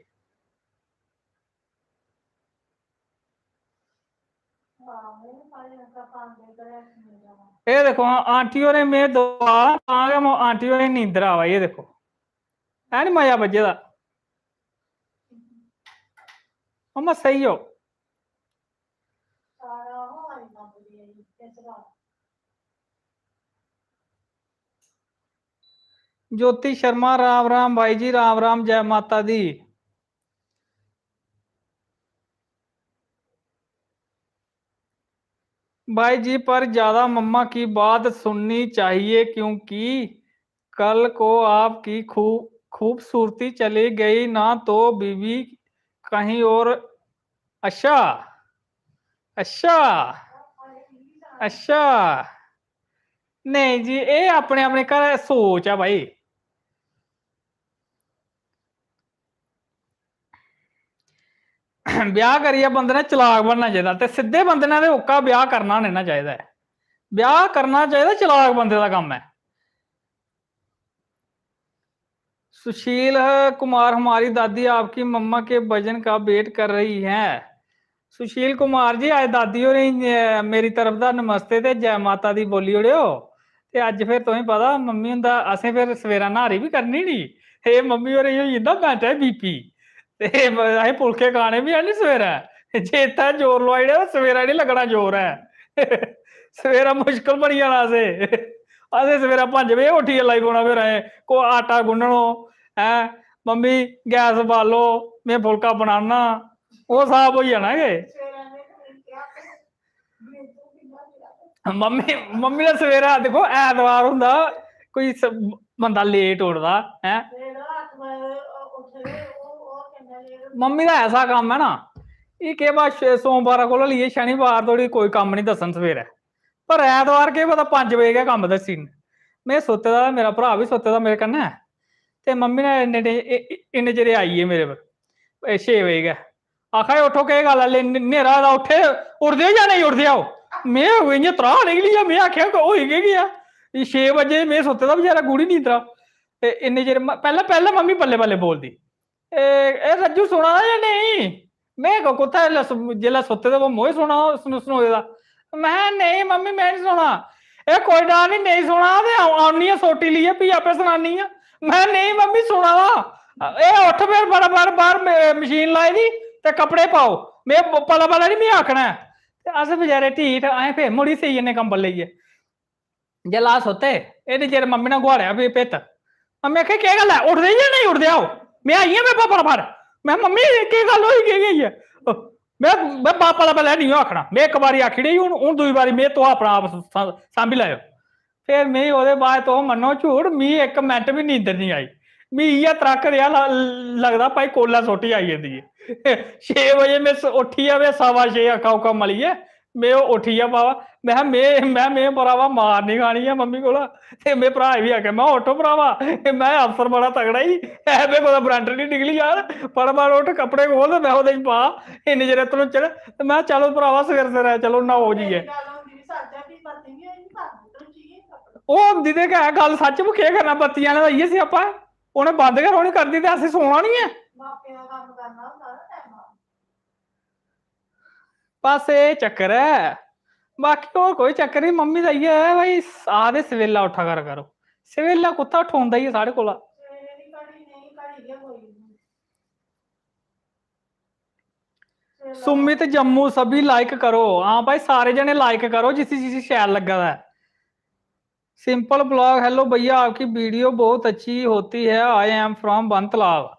एह् दिक्खो हां, आंटी होरें में दुआ तां गै मो-, आंटी होरें नींदर आवा दी, एह् दिक्खो, है नी मजा बज्झे दा? मम्मा स्हेई हो। ज्योति शर्मा, राम राम भाई जी, राम राम, जय माता दी। भाई जी, पर ज्यादा मम्मा की बात सुननी चाहिए, क्योंकि कल को आपकी खूब, खूबसूरती चली गई ना, तो बीवी कहीं और। अच्छा, अच्छा, अच्छा। नेईं जी, एह् अपने अपने घर सोच ऐ भाई। ब्याह करियै बंदे ने चलाक बनना चाहिदा, ते सिद्धे बंदे ने ते ओह्का ब्याह करना नेईं ना चाहिदा ऐ। ब्याह करना चाहिदा, चलाक बंदे दा कम्म ऐ। सुशील कुमार, हमारी दादी आपकी मम्मा के भजन का वेट कर रही है। सुशील कुमार जी, अज्ज दादी होरें गी, अ, मेरी तरफ दा नमस्ते ते जै माता दी बोली ओड़ेओ। ते अज्ज फिर तुसें पता, मम्मी हुंदा, असें फिर सवेरै न्हारी बी करनी नी। एह् मम्मी होरें गी होई जंदा मैंटै बीपी। ते असें फुलके खाने बी हैन सवेरै। जे इत्थै जोर लोआई ओड़ेआ, ते सवेरै निं लग्गना जोर ऐ। सवेरै मुश्कल बनी जाना असें। असें सवेरै पंज बजे उट्ठियै लगी पौना, फिर असें को आटा गुन्ननो, हैं, "मम्मी, गैस बालो, में फुलका बनाना।" ओह् स्हाब होई जाना के। मम्मी, मम्मी ने सवेरै, दिक्खो, ऐतवार होंदा, कोई स-, बंदा लेट उठदा, हैं? मम्मी दा ऐसा कम्म ऐ ना, एह् केह् पता, श-, सोमवारा कोला लेइयै शनिवार धोड़ी कोई कम्म निं दस्सन सवेरै, पर ऐतवार केह् पता पंज बजे गै कम्म दस्सी ओड़न। में सुत्ते दा, मेरा भ्राऽ बी सुत्ते दा मेरे कन्नै, ते मम्मी ने इन्ने, इन्ने, इन्ने चिरे आई गे मेरे पर, एह् छे बजे गै। आखा दे, "उट्ठो, केह् गल्ल ऐ, ले-, न्हेरा होए दा, उट्ठे, उठदे ओ जां नेईं उठदे ओ?" में इ'यां त्राह् निकली गेआ, में आखेआ, "होई केह् गेआ?" एह् छे बजे, में सुत्ते दा बचैरा, गूढ़ी नींदरा। ते इन्ने चिर म-, पैह्लें, पैह्लें मम्मी बल्लें बल्लें बोलदी, "ए, ए रज्जू, सुना दा जां नेईं?" में आखेआ, "कुत्थै, इसलै सु-, जिसलै सुत्ते दे, ओह् मोए सुना दा, सुन-, सनोए दा।" में, "नेईं मम्मी, में निं सुना।" "ए, कोई डर निं, नेईं सुना ते औ-, औन्नी आं सोटी लेइयै, फ्ही आपे सनान्नी आं।" में, "नेईं मम्मी, सुना दा। ए, उट्ठ, फिर फटाफट बाह्र म-, मशीन लाई दी ते कपड़े पाओ।" में ब-, पला पला निं, में आखना ऐ। ते अस बेचारे ढीठ, असें फिर मुड़ी सेई जन्ने कंबल लेइयै। जेल्लै अस सुत्ते, एह्दे चिर मम्मी ने गुहाड़ेआ भी भित्त। मम्मी आखै, "केह् गल्ल ऐ, उठदे जां नेईं उठदे ओ? में आई आं, में पापा फड़।" में, "मम्मी, केह् गल्ल होई, केह् गई ऐ?" में, में पापा दा पैह्लें निं आखना, में इक बारी आखी ओड़ी, हून, हून दूई बारी में, तुस अपना आप स-, सांभी लैएओ। फिर में ओह्दे बाद, तुस मन्नो झूठ, मी इक मिंट बी नींदर निं आई। मी इ'यै त्रक रेहा ल-, लगदा भाई कोलै सोटी आई जंदी ऐ। छे बजे में स-, उट्ठियै में सवा छे अक्खां उक्खां मलियै में ओह् उट्ठी गेआ बाबा। में, में, में, में भरावा मार निं खानी ऐ मम्मी कोला। ते में भ्राऽ गी बी आखेआ, में, "उट्ठो भरावा, में अफसर बड़ा तगड़ा ई, ऐ में कुतै बरंट निं निकली जा, फटाफट उट्ठ, कपड़े खोह्ल ते में ओह्दे च पा, इन्ने चिर धनोचन।" ते में, "चलो भरावा, सवेरे सवेरे चलो, न्हाओ जाइयै।" मेरी गल्ल होंदी बी सच्च ऐ, फ्ही बत्ती बी होई जंदी, बंद धनोची गे कपड़े। ओह् होंदी ते है गल्ल सच्च, पर केह् करना, बत्ती आह्लें दा इ'यै स्यापा ऐ, उ'नें बंद गै रौह्नी करनी ते असें सौना निं ऐ। मापें दा कम्म करना होंदा ना टैमा। बस एह् चक्कर ऐ, बाकी होर कोई चक्कर निं। मम्मी दा इ'यै ऐ भाई, आखदे सवेला उट्ठा कर करो, सवेला कुत्थै उट्ठोंदा ई साढ़े कोला। सवेरे दी घड़ी नेईं, घड़ी गै कोई निं। सुमित जम्मू सभी like करो। हाँ भाई, सारे जने like करो जिसी जिसी शैल लग्गा दा ऐ। Simple blog, hello भैया, आपकी वीडियो बहुत अच्छी होती है, I am from बंतलाल।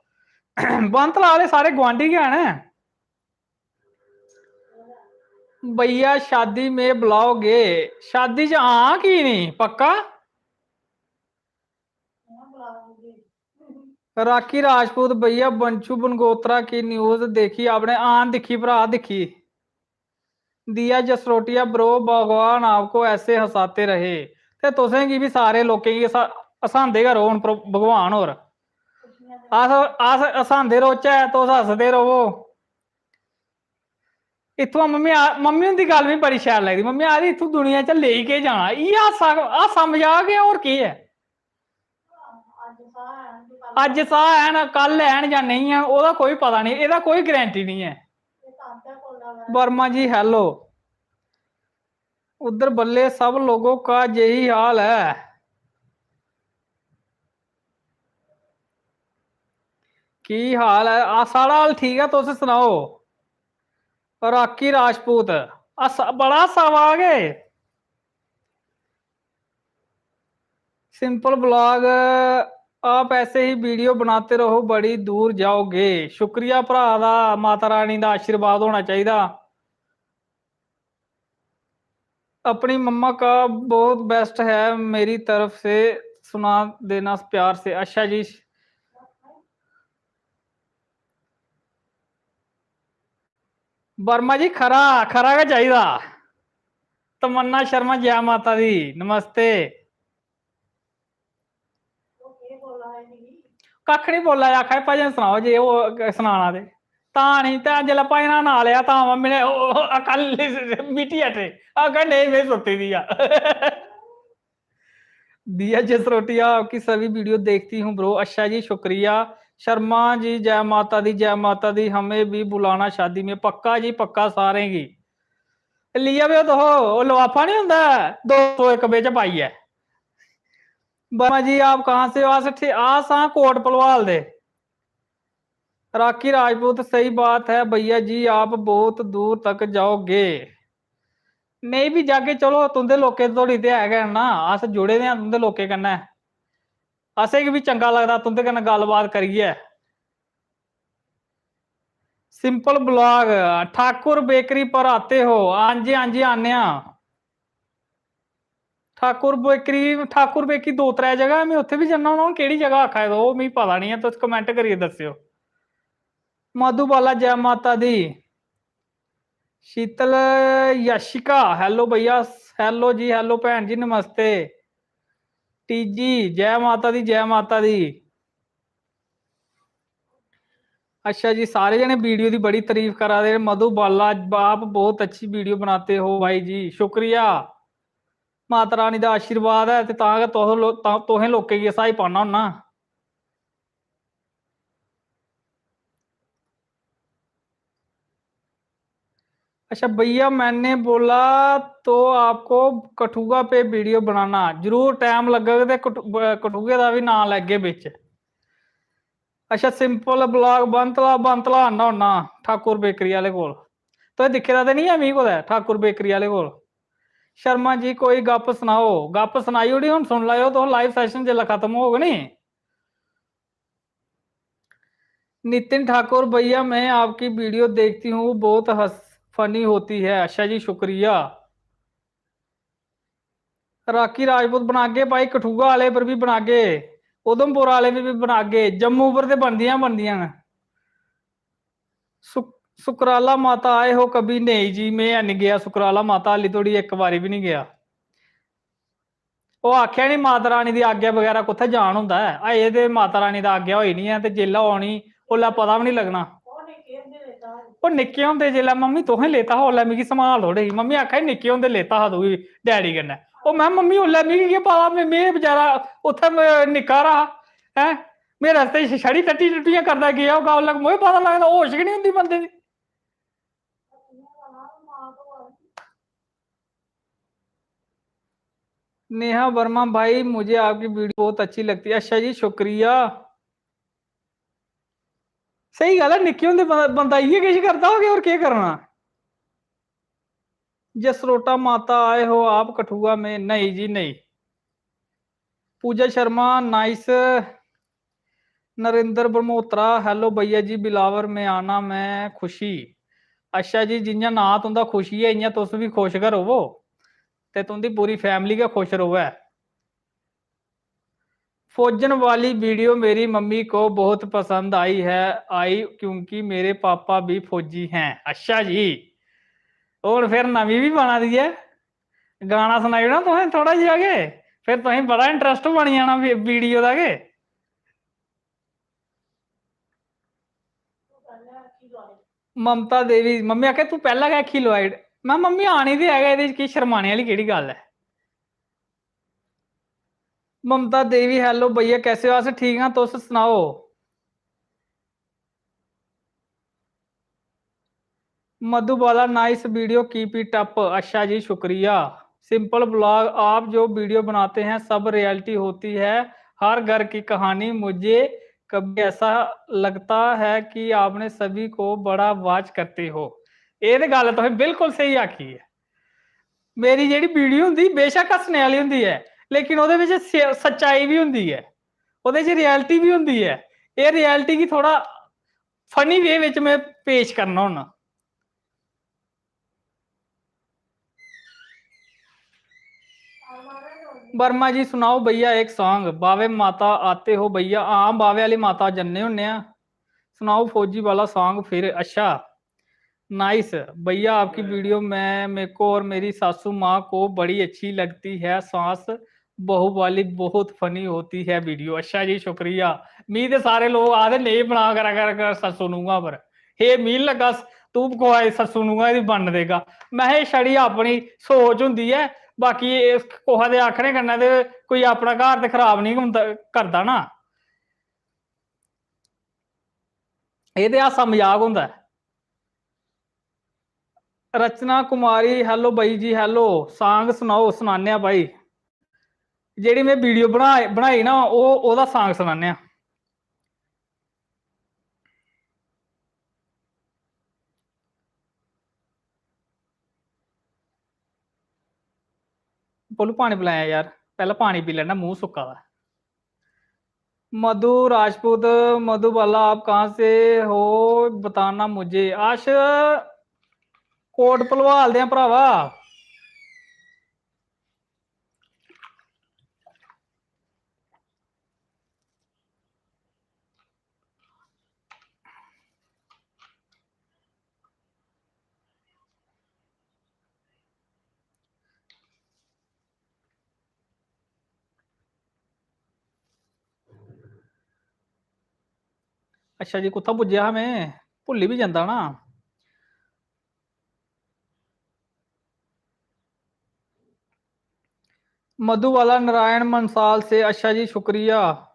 बंतलाल, एह् सारे गुआंढी गै न। भैया, शादी में बुलाओगे? शादी च हां, की नहीं, पक्का? राखी राजपूत, भैया, बंशु बनगोत्रा की न्यूज़ देखी आपने? हां, दिक्खी भ्रा, दिक्खी। दिया जसरोटिया, bro, भगवान आपको ऐसे हंसाते रहे। ते तुसें गी बी सारे लोकें गी हसा-, हसांदे गै रौह्न प्र-, भगवान होर। अस, अस हसांदे रौह्चै, तुस हसदे र'वो। इत्थुआं मम्मी आ-, मम्मी हुंदी गल्ल मिगी बड़ी शैल लगदी। मम्मी आखदी, "इत्थूं दुनिया च लेई केह् जाना? इ'यै हासा, हासा मजाक ऐ, होर केह् ऐ?" अज्ज साह् हैन, कल हैन जां नेईं हैन, ओह्दा कोई पता नेईं, एह्दा कोई guarantee नेईं ऐ। वर्मा जी, hello। उद्धर बल्ले सब लोगों का यही हाल है। की हाल ऐ? आ, साढ़ा हाल ठीक ऐ, तुस सनाओ। राकी राजपूत, अस-, बड़ा हस्सा आवा दा के? Simple blog, आप ऐसे ही वीडियो बनाते रहो, बड़ी दूर जाओगे। शुक्रिया भ्रा दा, माता रानी दा आशीर्वाद होना चाहिदा। अपनी मम्मा का बहुत best है, मेरी तरफ से सुना देना प्यार से। अच्छा जी। वर्मा जी, खरा, खरा गै चाहिदा। तमन्ना शर्मा, जै माता दी, नमस्ते। कक्ख निं बोला दे, आखा दे, "भजन सनाओ जे ओह् सनाना ते।" तां निं, तां जेल्लै भजना नांऽ लेआ, तां मम्मी ने ओह्, ओह्, कल मिट्टी हटे। आखा, "नेईं, में सुत्ती दी आ।" दिया जसरोटिया, आपकी सभी वीडियो देखती हूँ bro। अच्छा जी, शुक्रिया। शर्मा जी, जय माता दी, जय माता दी। हमें भी बुलाना शादी में। पक्का जी, पक्का, सारें गी। लिया भी तो हो, ओह् लफाफा निं होंदा ऐ, दो सौ इक बिच पाइयै। वर्मा जी, आप कहाँ से हो? अस ठे-, अस आं कोट भलवाल दे। राकी राजपूत, सही बात है भैया जी, आप बहुत दूर तक जाओगे। नेईं बी जागे, चलो, तुं'दे लोकें धोड़ी ते है गै ना, अस जुड़े दे आं तुं'दे लोकें कन्नै। असेंगी बी चंगा लगदा तुं'दे कन्नै गल्लबात करियै। Simple blog, ठाकुर बेकरी पर आते हो? हां जी, हां जी, आने आं। ठाकुर बेकरी, ठाकुर बेकरी दो त्रै जगह ऐ, में उत्थै बी जन्ना होन्ना। हून केह्ड़ी जगह आखा दे, ओह् मिगी पता निं ऐ, तुस comment करियै दस्सेओ। मधुबाला, जै माता दी। शीतल यशिका, hello भैया, hello जी, hello भैन जी, नमस्ते। टीजी, जै माता दी, जै माता दी। अच्छा जी, सारे जने वीडियो दी बड़ी तारीफ करा दे। मधुबाला, आप बहुत अच्छी वीडियो बनाते हो भाई जी, शुक्रिया। माता रानी दा आशीर्वाद ऐ ते तां गै तुस लो-, तां, तुसें लोकें गी हसाई पाना होन्ना। अच्छा भैया, मैंने बोला तो आपको कठुआ पे वीडियो बनाना, जरूर, टाइम लगग ते कठु-, ब-, कठुए दा बी नांऽ लैगे बिच। अच्छा, Simple blog, बंतला, बंतला आना होन्ना ठाकुर बेकरी आह्ले कोल। तुसें दिक्खे दा ते निं ऐ मिगी कुतै ठाकुर बेकरी आह्ले कोल? शर्मा जी, कोई गप्प सनाओ। गप्प सनाई ओड़ी, हुन सुन लैओ तुस, live session जिसलै खत्म होग नी। नितिन ठाकुर, भैया, मैं आपकी वीडियो देखती हूँ, बहुत हंस-, funny होती है। अच्छा जी, शुक्रिया। राकी राजपूत, बनागे भाई, कठुआ आह्ले पर बी बनागे, उधमपुर आह्ले बी, बी बनागे, जम्मू पर ते बनदियां, बनदियां न। सुक-, सुकराला माता आए हो कभी? नेईं जी, में हैनी गेआ सुकराला माता, हाली धोड़ी इक बारी बी निं गेआ। ओह् आखेआ नी, माता रानी दी आज्ञा बगैरा कुत्थै जान होंदा ऐ? अजें ते माता रानी दा आज्ञा होई निं ऐ, ते जेल्लै होनी, ओल्लै पता बी निं लग्गना। ओह् निक्के होंदे जेल्लै मम्मी तुसें लेता हा, ओल्लै मिगी सम्हाल थोड़े ही। मम्मी आखा दी, "निक्के होंदे लेता हा तुगी डैडी कन्नै।" ओह् में, "मम्मी, ओल्लै मिगी केह् पता, में, में बेचारा उत्थै म-, निक्का हारा हा, हैं? मेरे आस्तै छ-, छड़ी टट्टी टुट्टियां करदा गेआ होगा, ओल्लै मोए पता लगदा, होश गै निं होंदी बंदे दी।" नेहा वर्मा भाई, मुझे आपकी वीडियो बहुत अच्छी लगती है। अच्छा जी, शुक्रिया। स्हेई गल्ल ऐ, निक्के होंदे बंदा, बंदा इ'यै किश करदा होग, होर केह् करना? जसरोटा माता आए हो आप कठुआ में? नहीं जी, नहीं। पूजा शर्मा, nice। नरेंद्र ब्रह्मोत्रा, hello भैया जी, बिलावर में आना मैं खुशी। अच्छा जी, जि'यां नांऽ तुं'दा खुशी ऐ, इ'यां तुस बी खुश गै र'वो ते तुं'दी पूरी family गै खुश र'वै। फौजन वाली वीडियो मेरी मम्मी को बहुत पसंद आई है, आई क्योंकि मेरे पापा भी फौजी हैं। अच्छा जी, हुन फिर नमीं बी बना दी ऐ। गाना सनाई ओड़ां तुसें थोह्ड़ा जेहा गै, फिर तुसें बड़ा interest बनी जाना वी-, वीडियो दा गै। ममता देवी, मम्मी आखे, "तू पैह्ला गै अक्खी लोआई ओड़।" में, "मम्मी, आनी ते है गै, एह्दे च केह् शरमाने आह्ली केह्ड़ी गल्ल ऐ?" ममता देवी, hello भैया, कैसे हो? अस ठीक आं, तुस सनाओ। Madhubala, nice video, keep it up। अच्छा जी, शुक्रिया। Simple vlog, आप जो video बनाते हैं, सब reality होती है, हर घर की कहानी। मुझे कभी ऐसा लगता है कि आपने सभी को बड़ा watch करते हो। एह् ते गल्ल तुसें बिल्कुल स्हेई आखी ऐ। मेरी जेह्ड़ी वीडियो होंदी, बेशक हस्सने आह्ली होंदी ऐ, लेकिन ओह्दे बिच स-, सच्चाई बी होंदी ऐ, ओह्दे च reality बी होंदी ऐ। एह् reality गी थोह्ड़ा funny way बिच में पेश करना होन्ना। वर्मा जी, सुनाओ भैया एक song, बावे माता आते हो भैया? हां, बावे आह्ली माता जन्ने होन्ने आं। सुनाओ फौजी वाला song फिर। अच्छा, nice भैया, आपकी video में मेरे को और मेरी सासू माँ को बड़ी अच्छी लगती है, सास बहू वाली बहुत funny होती है video। अच्छा जी, शुक्रिया। मी ते सारे लोक आखदे, "नेईं बना करा कर, कर सस्सू नूंहा पर।" हे, मी लग्गा स-, तू कुसै दी सस्सू नूंहा दी बन्न देगा। में हे, छड़ी अपनी सोच होंदी ऐ, बाकी इस कुसै दे आखने कन्नै ते कोई अपना घर ते खराब निं होंदा, करदा ना। एह् ते हासा मजाक होंदा ऐ। रचना कुमारी, hello बाई जी, hello। Song सनाओ, सनाने आं भाई। जेह्ड़ी में video बना-, बनाई ना, ओह्, ओह्दा song सनाने आं। बोलू, पानी पिलाया यार, पैह्लें पानी पी लैना, मूंह सुक्का दा। मधु राजपूत, मधुबाला, आप कहाँ से हो, बताना मुझे। अस कोट भलवाल दे आं, भरावा। अच्छा जी, कुत्थै पुज्जेआ हा में? भुल्ली बी जंदा ना। मधुबाला नारायण मंसाल से, अच्छा जी, शुक्रिया।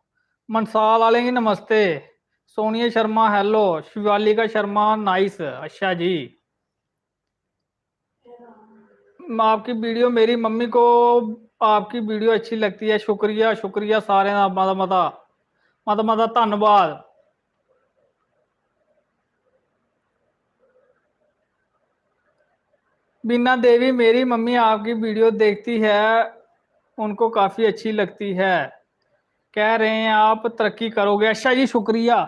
मंसाल आह्लें गी नमस्ते। सोनिया शर्मा, hello। शिवालिका शर्मा, nice। अच्छा जी। आपकी video, मेरी मम्मी को आपकी video अच्छी लगती है। शुक्रिया, शुक्रिया सारें दा मता मता, मता मता धन्नवाद। बीना देवी, मेरी मम्मी आपकी वीडियो देखती है, उनको काफ़ी अच्छी लगती है, कह रहे हैं आप तरक्की करोगे। अच्छा जी, शुक्रिया।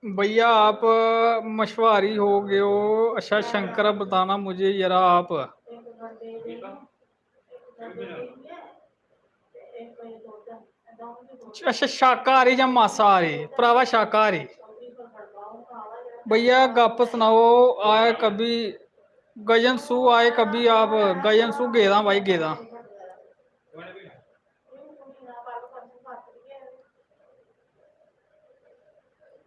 भैया आप मछुआरी हो गए हो। अच्छा शंकर बताना मुझे जरा आप। अच्छा शाकाहारी या मांसाहारी? भरावा शाकाहारी। भैया गप सनाओ, आए कभी गजन सू आए कभी आप? गजन सू गेदा भाई, गेदा।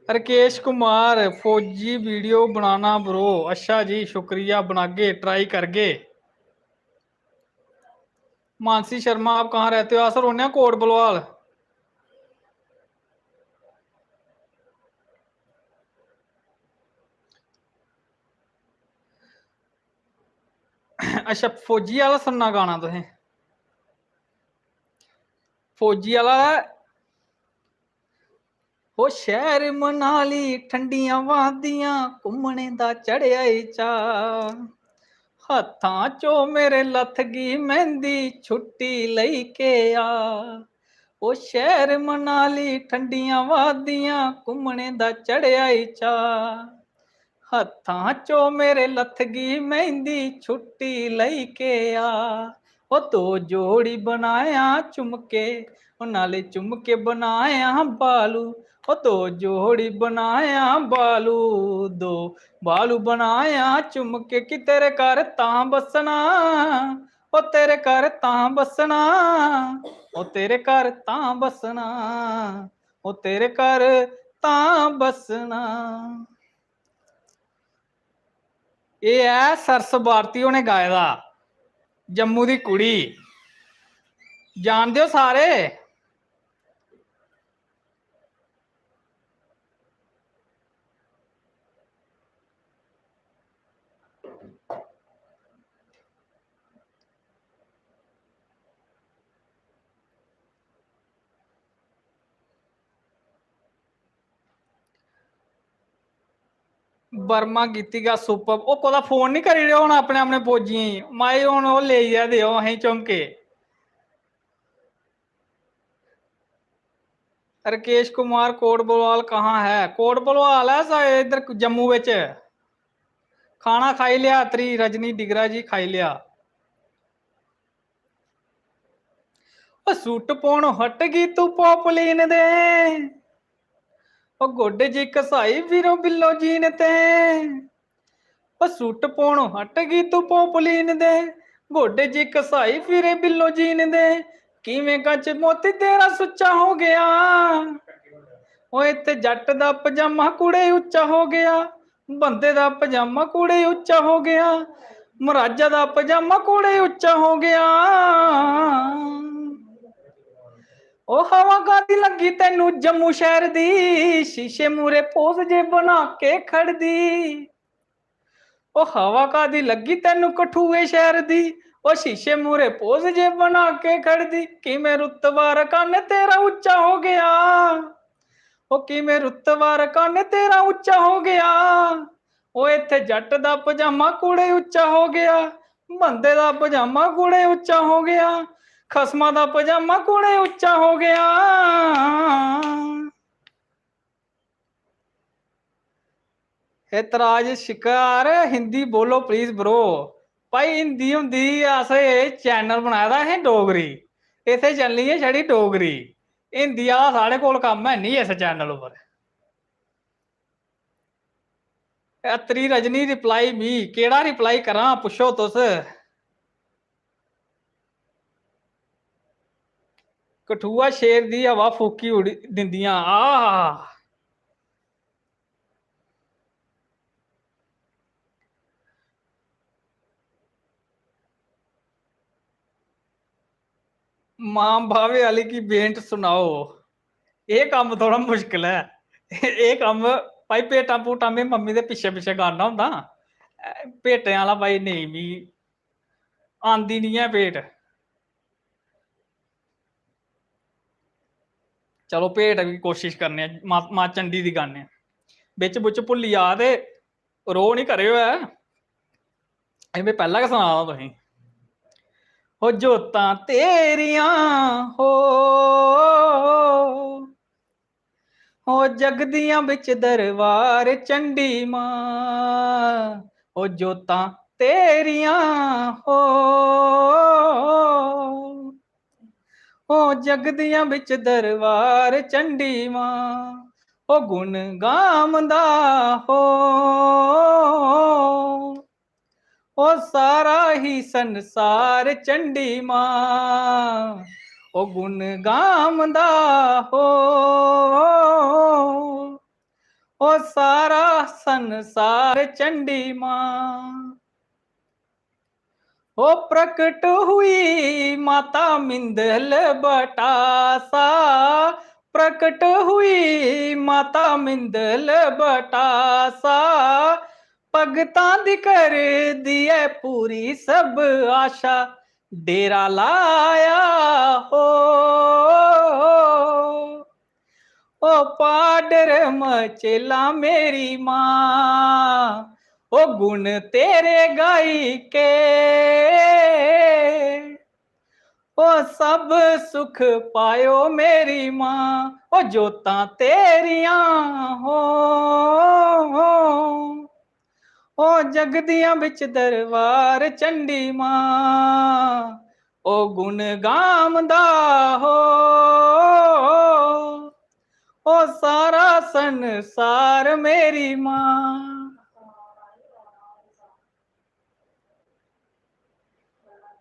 राकेश कुमार, फौजी वीडियो बनाना bro। अच्छा जी, शुक्रिया, बनागे, try करगे। मानसी शर्मा, आप कहाँ रहते हो? अस रौह्ने आं कोट भलवाल। अच्छा, फौजी आह्ला सुनना गाना तुसें? फौजी आह्ला। ओ शैह्र मनाली, ठंडियां वादियां, घुम्मने दा चढ़ेआ ई चाऽ। हत्थां चो मेरे लथगी मैंह्दी, छुट्टी लेई के आ। ओ शैह्र मनाली, ठंडियां वादियां, घुम्मने दा चढ़ेआ ई चाऽ। हत्थां चो मेरे लथगी मैंह्दी, छुट्टी लेई के आ। ओ दो जोड़ी बनायां झुमके, ओ नाले झुमके बनायां बालू। ओ दो जोड़ी बनायां बालू, दो बालू बनायां झुमके, कि तेरे घर तां बस्सना, ओ तेरे घर तां बस्सना, ओ तेरे घर तां बस्सना, ओ तेरे घर तां बस्सना। एह् ऐ सरस भारती होरें गाए दा, जम्मू दी कुड़ी। जानदे ओ सारे? बर्मा गीतिका superb। ओह् कोह्दा फोन निं करी ओड़ेओ हून अपने अपने फौजियें गी। माए हून ओह् लेई गै देओ असें झुमके। राकेश कुमार, कोट भलवाल कहाँ है? कोट भलवाल है सा-, इधर जम्मू बिच। खाना खाई लिया, अतरी रजनी डिगरा जी, खाई लिया। ओ सूट पौन हट गई तू पॉपलीन दे, ओ गोडे जी घसाई फिरो बिल्लो जीन ते। ओ सूट पौन हट गई तू पॉपलीन दे, गोडे जी घसाई फिरे बिल्लो जीन दे। किवें कंच मोती तेरा सुच्चा हो गया, ओ इत्थे जट दा पजामा कुड़े उच्चा हो गया। बंदे दा पजामा कुड़े उच्चा हो गया, मराजा दा पजामा कुड़े उच्चा हो गया। ओ हवा कादी लगी तैनू जम्मू शहर दी, शीशे मूरे पोज जे बना के खड़दी। ओ हवा कादी लगी तैनू कठुए शहर दी, ओ शीशे मूरे पोज जे बना के खड़दी। किवें रुतबा रकाने तेरा उच्चा हो गया, ओ किवें रुतबा रकाने तेरा उच्चा हो गया। ओ इत्थे जट दा पजामा कुड़े उच्चा हो गया, बंदे दा पजामा कुड़े उच्चा हो गया, खसमा दा पजामा कुड़े उच्चा हो गया। एतराज शिकार, हिंदी बोलो please bro। भाई हिंदी होंदी, अस एह् channel बनाए दा असें डोगरी, इत्थै चलनी ऐ छड़ी डोगरी। हिंदी आह्ला साढ़े कोल कम्म है नहीं इस channel उप्पर। अतरी रजनी reply me, केह्ड़ा reply करां पुच्छो तुस। कठुआ शेर दी हवा फूकी उड़ी दिंदियां। आह, मां भावे आह्ली की भेंट सुनाओ। एह् कम्म थोह्ड़ा मुश्कल ऐ। एह् कम्म भाई, भेटां भूटां में मम्मी दे पिच्छे पिच्छे गाना होंदा। भेटें आह्ला भाई नेईं, मिगी आंदी निं ऐ भेंट। चलो, भेंट दी कोशिश करने आं, मां, मां चंडी दी गाने आं। बिच बुच भुल्ली जा ते रोह् निं करेओ ऐ, एह् में पैह्लें गै सनाऽ दा तुसेंगी। हो जोतां तेरियां, हो, हो जगदियां बिच दरबार चंडी मां, हो जोतां तेरियां, हो, ओ जगदियां बिच दरबार चंडी मां, ओ गुण गामदा हो, ओ सारा ही संसार चंडी मां, ओ गुण गामदा हो, ओ सारा संसार चंडी मां। ओ प्रकट हुई माता मिंदल बटासा, प्रकट हुई माता मिंदल बटासा, भगतां दी कर दिए पूरी सब आशा, डेरा लाया हो। ओ पाडर मचेला मेरी मां, ओ गुण तेरे गाई के, ओ सब सुख पायो मेरी मां, ओ जोतां तेरियां हो, हो। ओ जगदियां बिच दरबार चंडी मां, ओ गुण गामदा हो, ओ सारा संसार मेरी मां।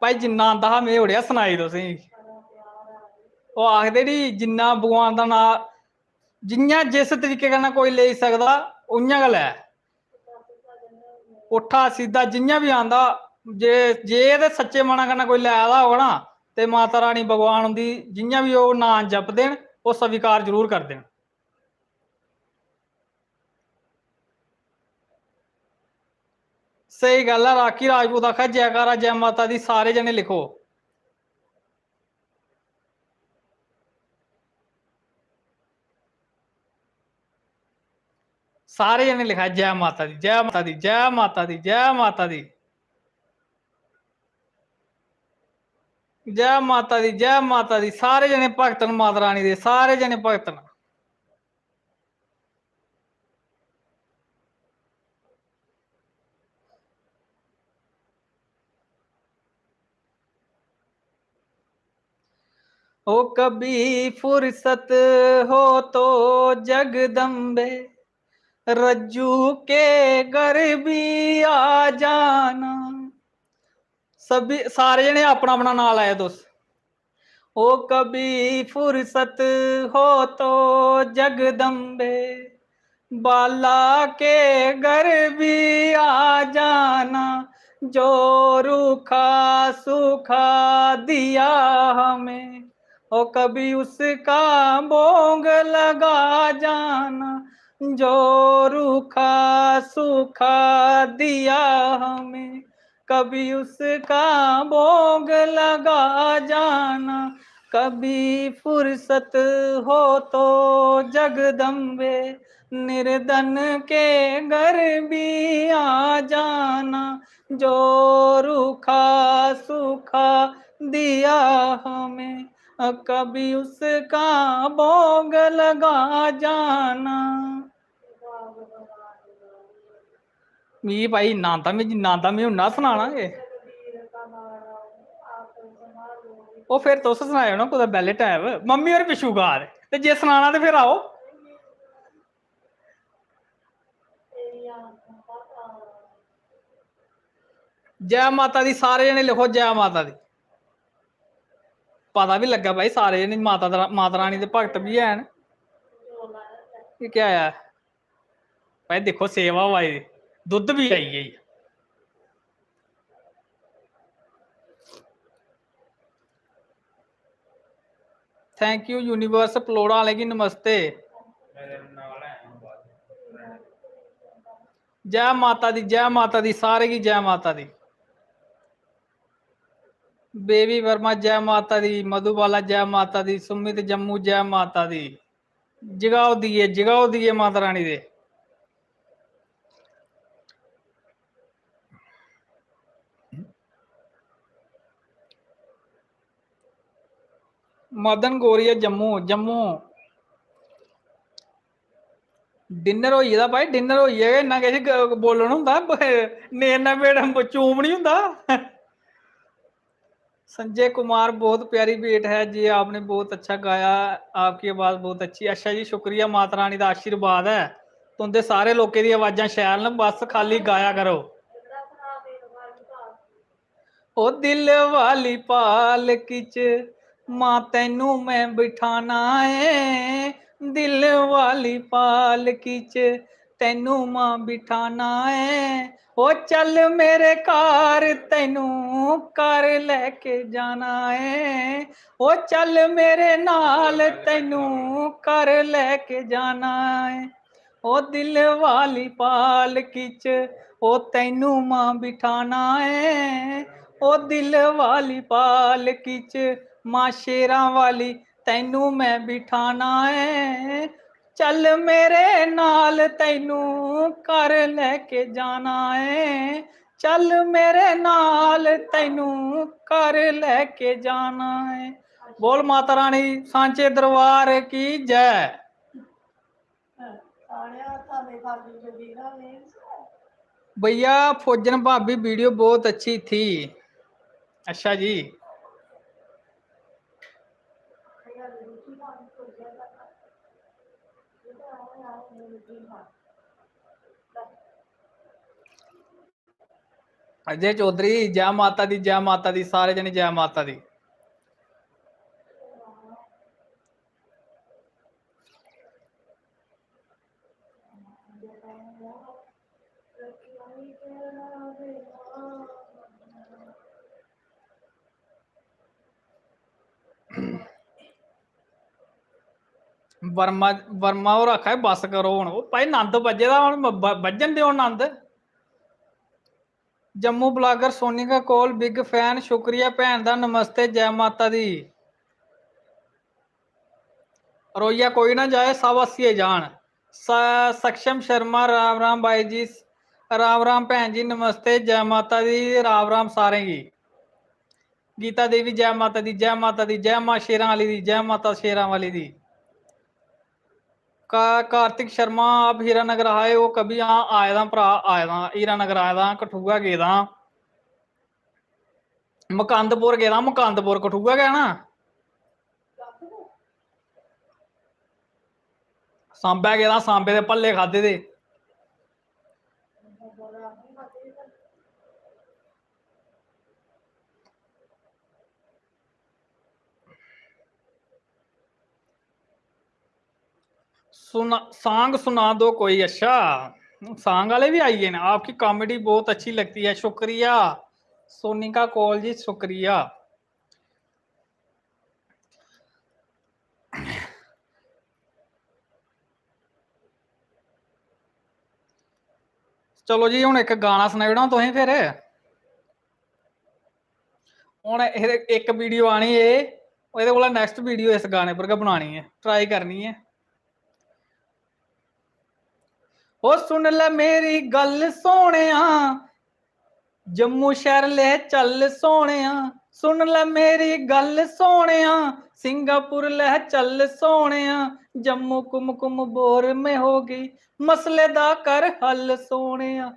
भाई, जिन्ना आंदा हा में ओड़ेआ सनाई तुसेंगी। ओह् आखदे नी, जिन्ना भगवान दा नांऽ, जियां जिस तरीके कन्नै कोई लेई सकदा, उ'यां गै लै। पुट्ठा सिद्धा जियां बी आंदा, जे, जे ते सच्चे मना कन्नै कोई लै दा होग ना, ते माता रानी भगवान उं'दी जियां बी ओह् नांऽ जपदे न, ओह् स्वीकार जरूर करदे न। स्हेई गल्ल ऐ, राकी राजपूत आखा जयकारा जय माता दी, सारे जने लिखो। सारे जने लिखा जय माता दी, जय माता दी, जय माता दी, जय माता दी, जय माता दी, जय माता दी। सारे जने भक्त न माता रानी दे, सारे जने भक्त न। ओ कभी फुर्सत हो तो जगदम्बे, रज्जू के घर भी आ जाना। सभी, सारे जने अपना अपना नांऽ लैओ तुस। ओ कभी फुर्सत हो तो जगदम्बे, बाला के घर भी आ जाना, जो रूखा सूखा दिया हमें। ओ कभी उसका भोग लगा जाना, जो रूखा सूखा दिया हमें। कभी उसका भोग लगा जाना, कभी फुर्सत हो तो जगदम्बे, निर्धन के घर भी आ जाना, जो रूखा सूखा दिया हमें, कभी उसका भोग लगा जाना। मिगी भाई इन्ना आंदा, में जिन्ना आंदा, में उन्ना सनाना गै। ओह् फिर तुस सनाएओ ना कुतै बेह्ले टैम, मम्मी होर पिच्छू गा दे, ते जे सनाना ते फिर आओ। जै माता दी, सारे जने लिखो जै माता दी। पता बी लग्गा भाई, सारे जने माता दा, माता रानी दे भक्त बी हैन। एह् क्या ऐ भाई? दिक्खो, सेवा होआ दी, दुद्ध बी आई गेई। Thank you universe, पलौड़ा आह्ले गी नमस्ते। जय माता दी, जय माता दी, सारे गी जय माता दी। बेबी वर्मा जय माता दी, मधुबाला जय माता दी, सुमित जम्मू जय माता दी। जगाओ दिए, जगाओ दिए माता रानी दे। मदन गौरिया जम्मू, जम्मू। Dinner होई गेदा भाई, dinner होई गेआ, इन्ना किश ग-, बोलन होंदा, ब-, नेरना बेड़ा चूम निं होंदा। संजय कुमार, बहुत प्यारी beat है जी, आपने बहुत अच्छा गाया, आपकी आवाज़ बहुत अच्छी। अच्छा जी, शुक्रिया, माता रानी दा आशीर्वाद ऐ, तुं'दे सारे लोकें दी आवाज़ां शैल न, बस खाल्ली गाया करो। ओ दिल वाली पालकी च मां तैनू मैं बिठाना ऐ, दिल वाली पालकी च तैनू मां बिठाना ऐ। ओ चल मेरे घर, तैनू घर लेके जाना ऐ। ओ चल मेरे नाल, तैनू घर लेके जाना ऐ। ओ दिल वाली पालकी च, ओ तैनू मां बिठाना ऐ। ओ दिल वाली पालकी च, मां शेरां वाली, तैनू मैं बिठाना ऐ। चल मेरे नाल, तैनू घर लेके जाना ऐ। चल मेरे नाल, तैनू घर लेके जाना ऐ। बोल माता रानी सांचे दरबार की जय। भैया, फौजन भाभी, video बहुत अच्छी थी। अच्छा जी। अजय चौधरी, जय माता दी, जय माता दी, सारे जने जय माता दी। वर्मा, वर्मा होर आखा दे, "बस करो हुन।" ओह् भाई, नंद बज्जे दा, हुन ब-, ब-, बज्जन देओ नंद। जम्मू blogger सोनिका कौल, big fan, शुक्रिया भैन दा, नमस्ते, जय माता दी। रोइयै कोई ना जाए, सब हस्सियै जान। स-, सक्षम शर्मा, राम राम भाई जी, राम राम भैन जी, नमस्ते, जय माता दी, राम राम सारें गी। गीता देवी, जय माता दी, जय माता दी, जय मां शेरां वाली दी, जय माता शेरां वाली दी। का-, कार्तिक शर्मा, आप हीरानगर आए हो कभी? हाँ, आए दा भ्रा, आए दा, हीरानगर आए दा, कठुआ गेदा, मकंदपुर गेदा, मकंदपुर कठुआ गै ना। सांबै गेदा, सांबै दे भल्ले खाद्धे दे। सुना, song सुना दो कोई। अच्छा, song वाले भी आई गए ना। आपकी comedy बहुत अच्छी लगती है, शुक्रिया सोनिका कौल जी, शुक्रिया। चलो जी, हुन इक गाना सनाई ओड़ां तुसें फिर। हुन एह्दे इक video आनी ऐ, एह्दे कोला next video इस गाने पर गै बनानी ऐ, try करनी ऐ। ओ सुन लै मेरी गल्ल सोहणेआ, जम्मू शैह्र लै चल सोहणेआ, सुन लै मेरी गल्ल सोहणेआ, सिंगापुर लै चल सोहणेआ, जम्मू कुमकुम बोर में हो गई, मसले दा कर हल सोहणेआ।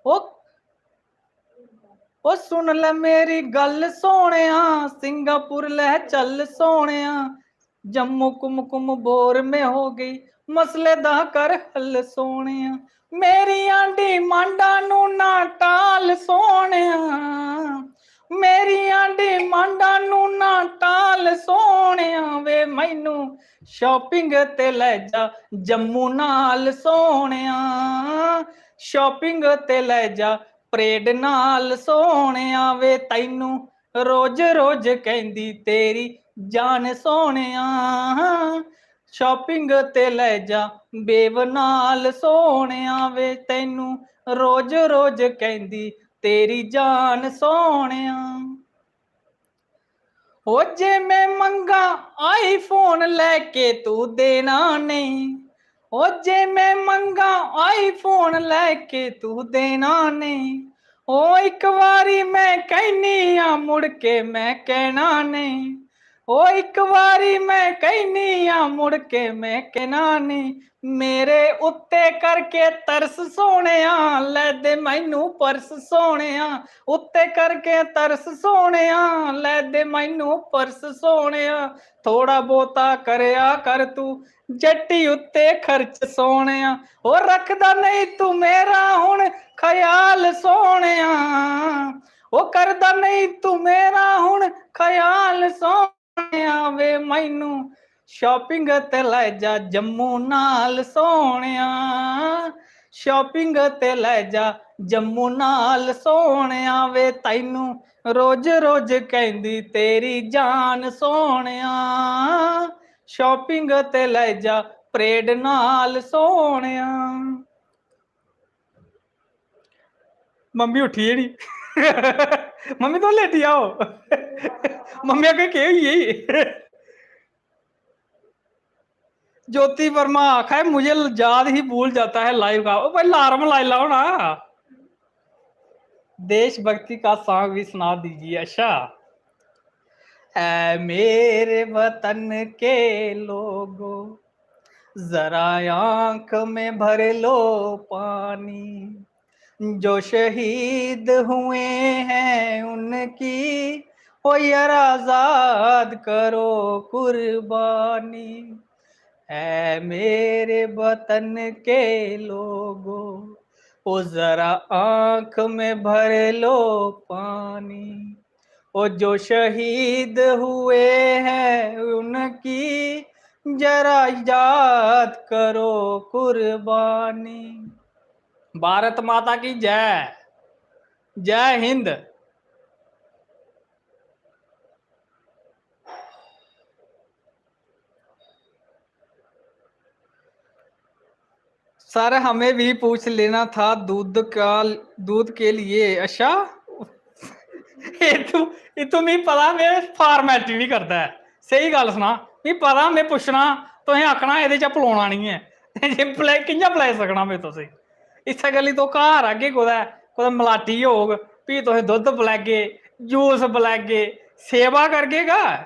ओ, ओ सुन लै मेरी गल्ल सोहणेआ, सिंगापुर लै चल सोहणेआ, जम्मू कुमकुम बोर में हो गई, मसले दा कर हल सोहणेआ, मेरियां डिमांडां नू ना टाल सोहणेआ, मेरियां डिमांडां नू ना टाल सोहणेआ वे, मैनू shopping ते लै जा जम्मू नाल सोहणेआ, shopping ते लै जा परेड नाल सोहणेआ वे, तैनू रोज रोज कहंदी तेरी जान सोहणेआ, shopping ते लै जा बेब नाल सोहणेआ वे, तैनू रोज रोज कहंदी तेरी जान सोहणेआ। ओ जे मैं मंगा iPhone, लेके तू देना नहीं। ओ जे मैं मंगा iPhone, लेके तू देना नहीं। ओ इक बारी मैं कहनी आ, मुड़ के मैं कहना नहीं। ओ इक बारी मैं कहनी आ, मुड़ के मैं कहना नहीं। मेरे उत्ते करके तरस सोहणेआ, लै दे मैनू पर्स सोहणेआ। उत्ते करके तरस सोहणेआ, लै दे मैनू पर्स सोहणेआ। थोड़ा बहुता करेआ कर तू, जट्टी उत्ते खर्च सोहणेआ। ओ रखदा नहीं तू मेरा हुण ख्याल सोहणेआ, ओ करदा नहीं तू मेरा हुण ख्याल सोहणेआ। सोहणेआ वे, मैनू shopping ते लै जा जम्मू नाल सोहणेआ, shopping ते लै जा जम्मू नाल सोहणेआ वे, तैनू रोज रोज कहंदी तेरी जान सोहणेआ, shopping ते लै जा परेड नाल सोहणेआ। मम्मी उठी गेई नी। मम्मी, तुस लेटी जाओ। मम्मी आखै, "केह् होई गेई?" ज्योति वर्मा आखै, "मुझे याद ही भूल जाता है live का।" ओ भाई, alarm लाई लाओ ना। देशभक्ति का song भी सुना दीजिए। अच्छा। ऐ मेरे वतन के लोगो, जरा आंख में भर लो पानी, जो शहीद हुए हैं उनकी, ओ यार, आजाद करो कुर्बानी। ऐ मेरे वतन के लोगो, ओ जरा आंख में भर लो पानी, ओ जो शहीद हुए हैं उनकी जरा याद करो कुर्बानी। भारत माता की जय, जय हिंद। सर, हमें भी पूछ लेना था दूध का, दूध के लिए। अच्छा, एह् तू, एह् तू, मिगी पता, में formality बी करदा ऐ। स्हेई गल्ल सनां, मिगी पता, में पुच्छना, तुसें आखना, "एह्दे च पलोना निं ऐ।" जे पले-, कि'यां पलाई सकना में तुसें? इस्सै गल्ली तुस घर आगे कुतै, कुतै मलाटी होग, फ्ही तुसें दुद्ध पलैगे, juice पलैगे, सेवा करगे गै।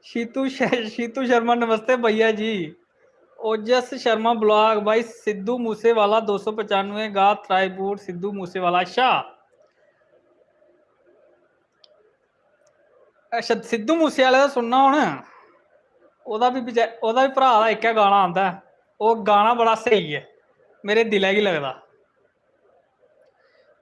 शीतू श-, शीतू शर्मा, नमस्ते भैया जी। ओजस शर्मा blog, भाई सिद्धू मूसेवाला दो सौ पचानवे गा try boot सिद्धू मूसेवाला। अच्छा, अच्छा, सिद्धू मूसेवाले दा सुनना हून। ओह्दा बी बचा-, ओह्दा बी भ्राऽ दा इक्कै गाना आंदा ऐ, ओह् गाना बड़ा स्हेई ऐ, मेरे दिलै गी लगदा।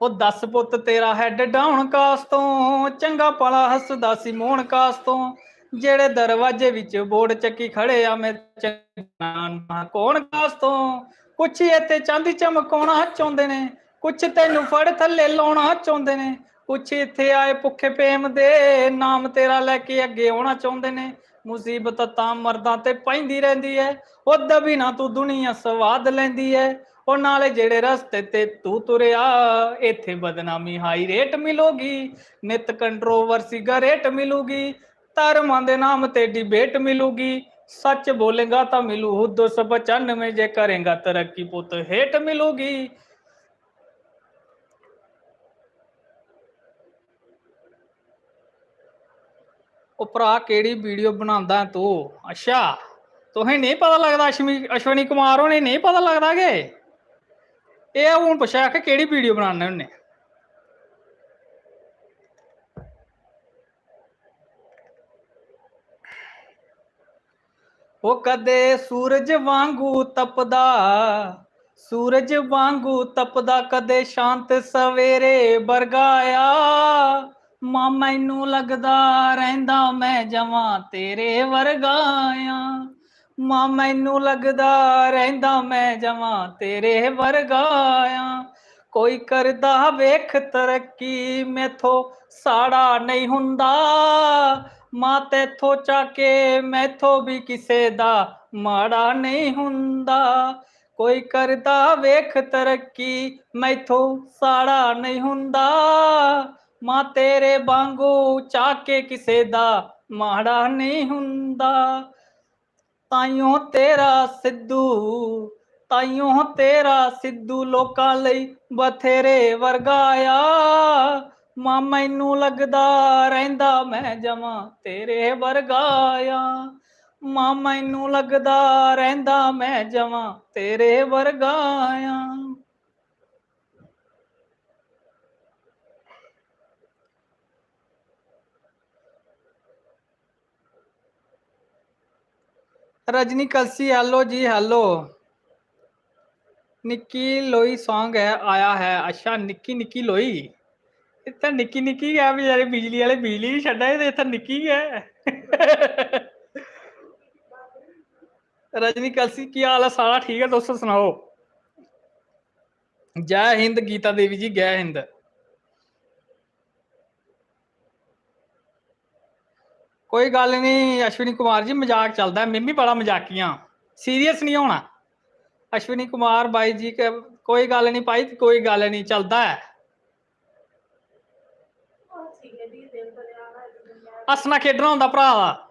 ओ दस पुत्त तेरा head down कास तों, चंगा भला हसदा सी मोहन कास तों। जेड़े दरवाजे विच बोर्ड चक्की खड़े आ, में चंगा कौन कास तों। कुछ इत्थे चांदी चमकाना चाहुंदे ने, कुछ तैनू फड़ थल्ले लाना चाहुंदे ने, कुछ इत्थे आए भुक्खे प्रेम दे, नाम तेरा लैके अग्गे औना चाहुंदे ने। मुसीबत तां मर्दां ते पैंदी रैंह्दी ऐ, ओ दबी ना तू दुनिया स्वाद लैंदी ऐ। ओ नाले जेड़े रस्ते ते तू तुरेआ, इत्थे बदनामी high rate मिलूगी, नित controversy गा rate मिलूगी, धर्मां दे नाम ते debate मिलूगी। सच बोलेगा तां मिलू हुद्द सौ पचानवे, जे करेगा तरक्की पुत्त hate मिलूगी। ओ भ्राऽ, केह्ड़ी video बनांदा ऐं तूं? अच्छा, तुसें नेईं पता लगदा? अश्विनी, अश्विनी कुमार होरें नेईं पता लगदा के? एह् हून पुच्छा, आखै, "केह्ड़ी video बनाने होन्ने?" ओ कदे सूरज वांगू तपदा, सूरज वांगू तपदा कदे शांत सवेरे बरगाया। मां मैनू लगदा रैंह्दा मैं जमां तेरे वर्गा आं। मां मैनू लगदा रैंह्दा मैं जमां तेरे वर्गा आं। कोई करदा वेख तरक्की, मैथो साड़ा नेईं हुंदा। मां तैथो चाके मैथो भी किसे दा माड़ा नेईं हुंदा। कोई करदा वेख तरक्की, मैथो साड़ा नेईं हुंदा। मां तेरे वांगू चाके किसे दा माड़ा नेईं हुंदा। ताइयों तेरा सिद्धू, ताइयों तेरा सिद्धू लोकां लेई बथेरे वर्गाया। मां मैनू लगदा रैंह्दा मैं जमां तेरे वर्गाया। मां मैनू लगदा रैंह्दा मैं जमां तेरे वर्गाया। रजनी कलसी, hello जी, hello। निक्की लोई song है, आया है। अच्छा, निक्की निक्की लोई। इत्थै निक्की निक्की गै बेचारे बिजली आह्ले बिजली बी छड्डा दे ते इत्थै निक्की गै। रजनी कलसी, केह् हाल ऐ? सारा ठीक ऐ, तुस सनाओ। जय हिंद गीता देवी जी, जय हिंद। कोई गल्ल नहीं अश्विनी कुमार जी, मजाक चलदा ऐ, में बी बड़ा मजाकी आं, serious नहीं होना। अश्विनी कुमार बाई जी, कोई गल्ल नहीं भाई, कोई गल्ल नहीं, चलदा ऐ। हस्सना खेढना होंदा भ्रा दा।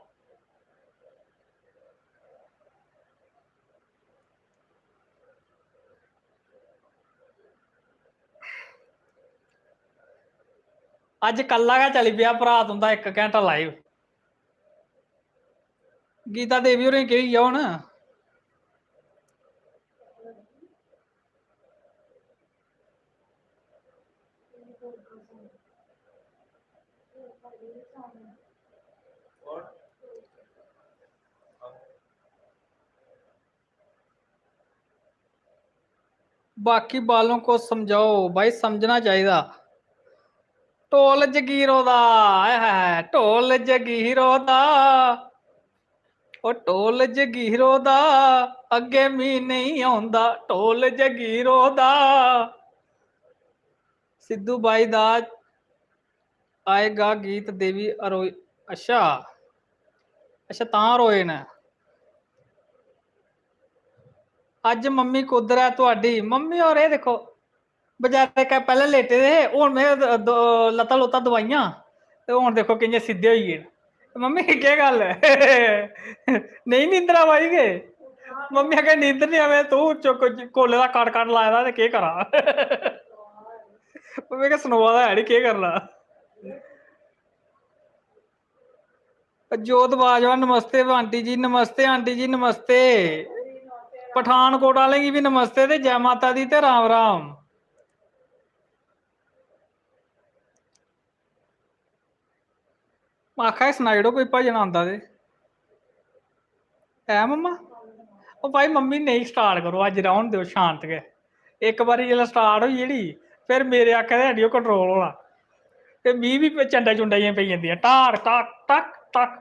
अज्ज कल्ला गै चली पेआ भ्रा तुं'दा इक घैंटा live। गीता देवी होरें केह् होई गेआ हून? बाकी बालों को समझाओ भाई, समझना चाहिदा। ढोल जगीरो दा, आय हाय, ढोल जगीरो दा, ओ ढोल जगीरो दा, अग्गे मी नहीं आंदा ढोल जगीरो दा। सिद्धू बाई दा आएगा गीत देवी अरोई। अच्छा, अच्छा, तां रोए न। अज्ज मम्मी कुद्धर ऐ तुआडी? मम्मी होर एह् दिक्खो, बजारै कै-, पैह्लें लेटे दे हे, हून में द-, द-, लत्तां लुत्तां दबाइयां ते हून दिक्खो कि'यां सिद्धे होई गे न। मम्मी, केह् गल्ल ऐ? नेईं नींदर आवा दी के? मम्मी आखै, "नींदर निं आवै, तूं चुक्क कोले दा कट कट लाए दा ते केह् करां?" मम्मी आखै, "सनोआ दा है निं, केह् करना?" जोत बाजवा, नमस्ते आंटी जी, नमस्ते आंटी जी, नमस्ते। पठानकोट आह्लें गी बी नमस्ते ते जै माता दी ते राम राम। आखा दे सनाई ओड़ो कोई भजन आंदा ते। ऐ मम्मा? ओ भाई मम्मी नेईं start करो, अज्ज रौह्न देओ शांत गै। इक बारी जिसलै start होई गेई नी, फिर मेरे आखे दे हैनी ओह् control होना। ते मी बी चंडा चुंडा जियां पेई जंदियां, टाक, टाक, टाक, टाक।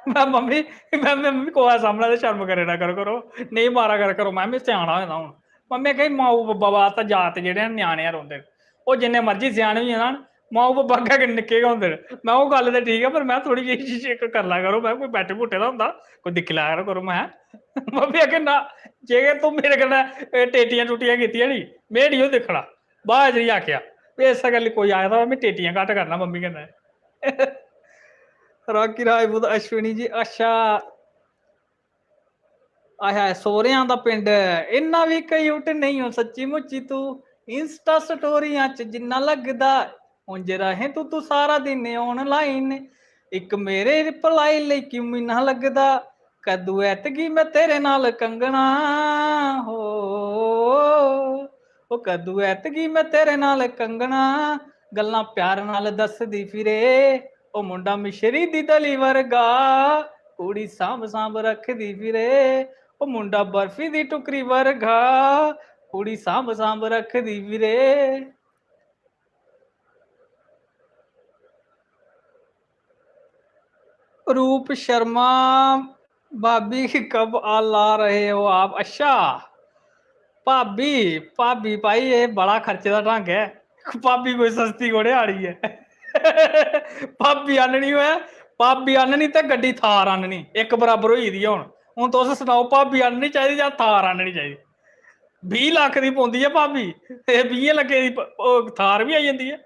में मम्मी, में, में मम्मी कुसै सामनै ते शर्म करै ना करो, करो, नेईं मारा कर करो, में, में स्याना होए दा हून। मम्मी आखै, "माऊ बब्बा आस्तै जागत जेह्ड़े न, ञ्याणे गै रौंह्दे न। ओह् जिन्ने मर्जी स्याने होई जान, माऊ बब्बा अग्गें निक्के गै होंदे न।" में, "ओह् गल्ल ते ठीक ऐ, पर में थोह्ड़ी जेही चेक करी लै करो, में कोई बैठे बूटे दा होंदा, कोई दिक्खी लै करो, करो।" में, मम्मी आखै, "ना, जेकर तूं मेरे कन्नै एह् टेटियां टुट्टियां कीतियां नी, में निं ओह् दिक्खना।" बाद च जाइयै आखेआ, "एह् इस्सै गल्ल कोई आए दा होऐ, में टेटियां घट्ट करना मम्मी कन्नै।" राकी राजपूत, अश्विनी जी, अच्छा। आय हाय, सौह्रेआं दा पिंड इन्ना बी cute नेईं हो सच्ची मुच्ची तू। Insta स्टोरियां च जिन्ना लगदा, उंज रहे तू, तू सारा दिन online। इक मेरे reply लेई क्यों इन्ना लगदा, कदू ऐतगी में तेरे नाल कंगना हो, ओ कदू ऐतगी में तेरे नाल कंगना। गल्लां प्यार नाल दसदी फिरे, ओ मुंडा मिश्री दी दली वर्गा, कुड़ी सांभ सांभ रखदी फिरे, ओ मुंडा बर्फी दी टुकरी वर्गा, कुड़ी सांभ सांभ रखदी वीरे। रूप शर्मा, भाभी कब आ ला रहे हो आप? अच्छा भाभी, भाभी भाई, ये बड़ा खर्चे दा ढंग है। भाभी कोई सस्ती घोड़े आड़ी है। भाभी आननी होऐ, भाभी आननी ते गड्डी थार आननी, इक बराबर होई दी है हुन। हुन तुस सनाओ, भाभी आननी चाहिदी जां थार आननी चाहिदी? बीह लक्ख दी पौंदी ऐ भाभी, ते बीहें लक्खें दी प-, ओह् थार बी आई जंदी ऐ।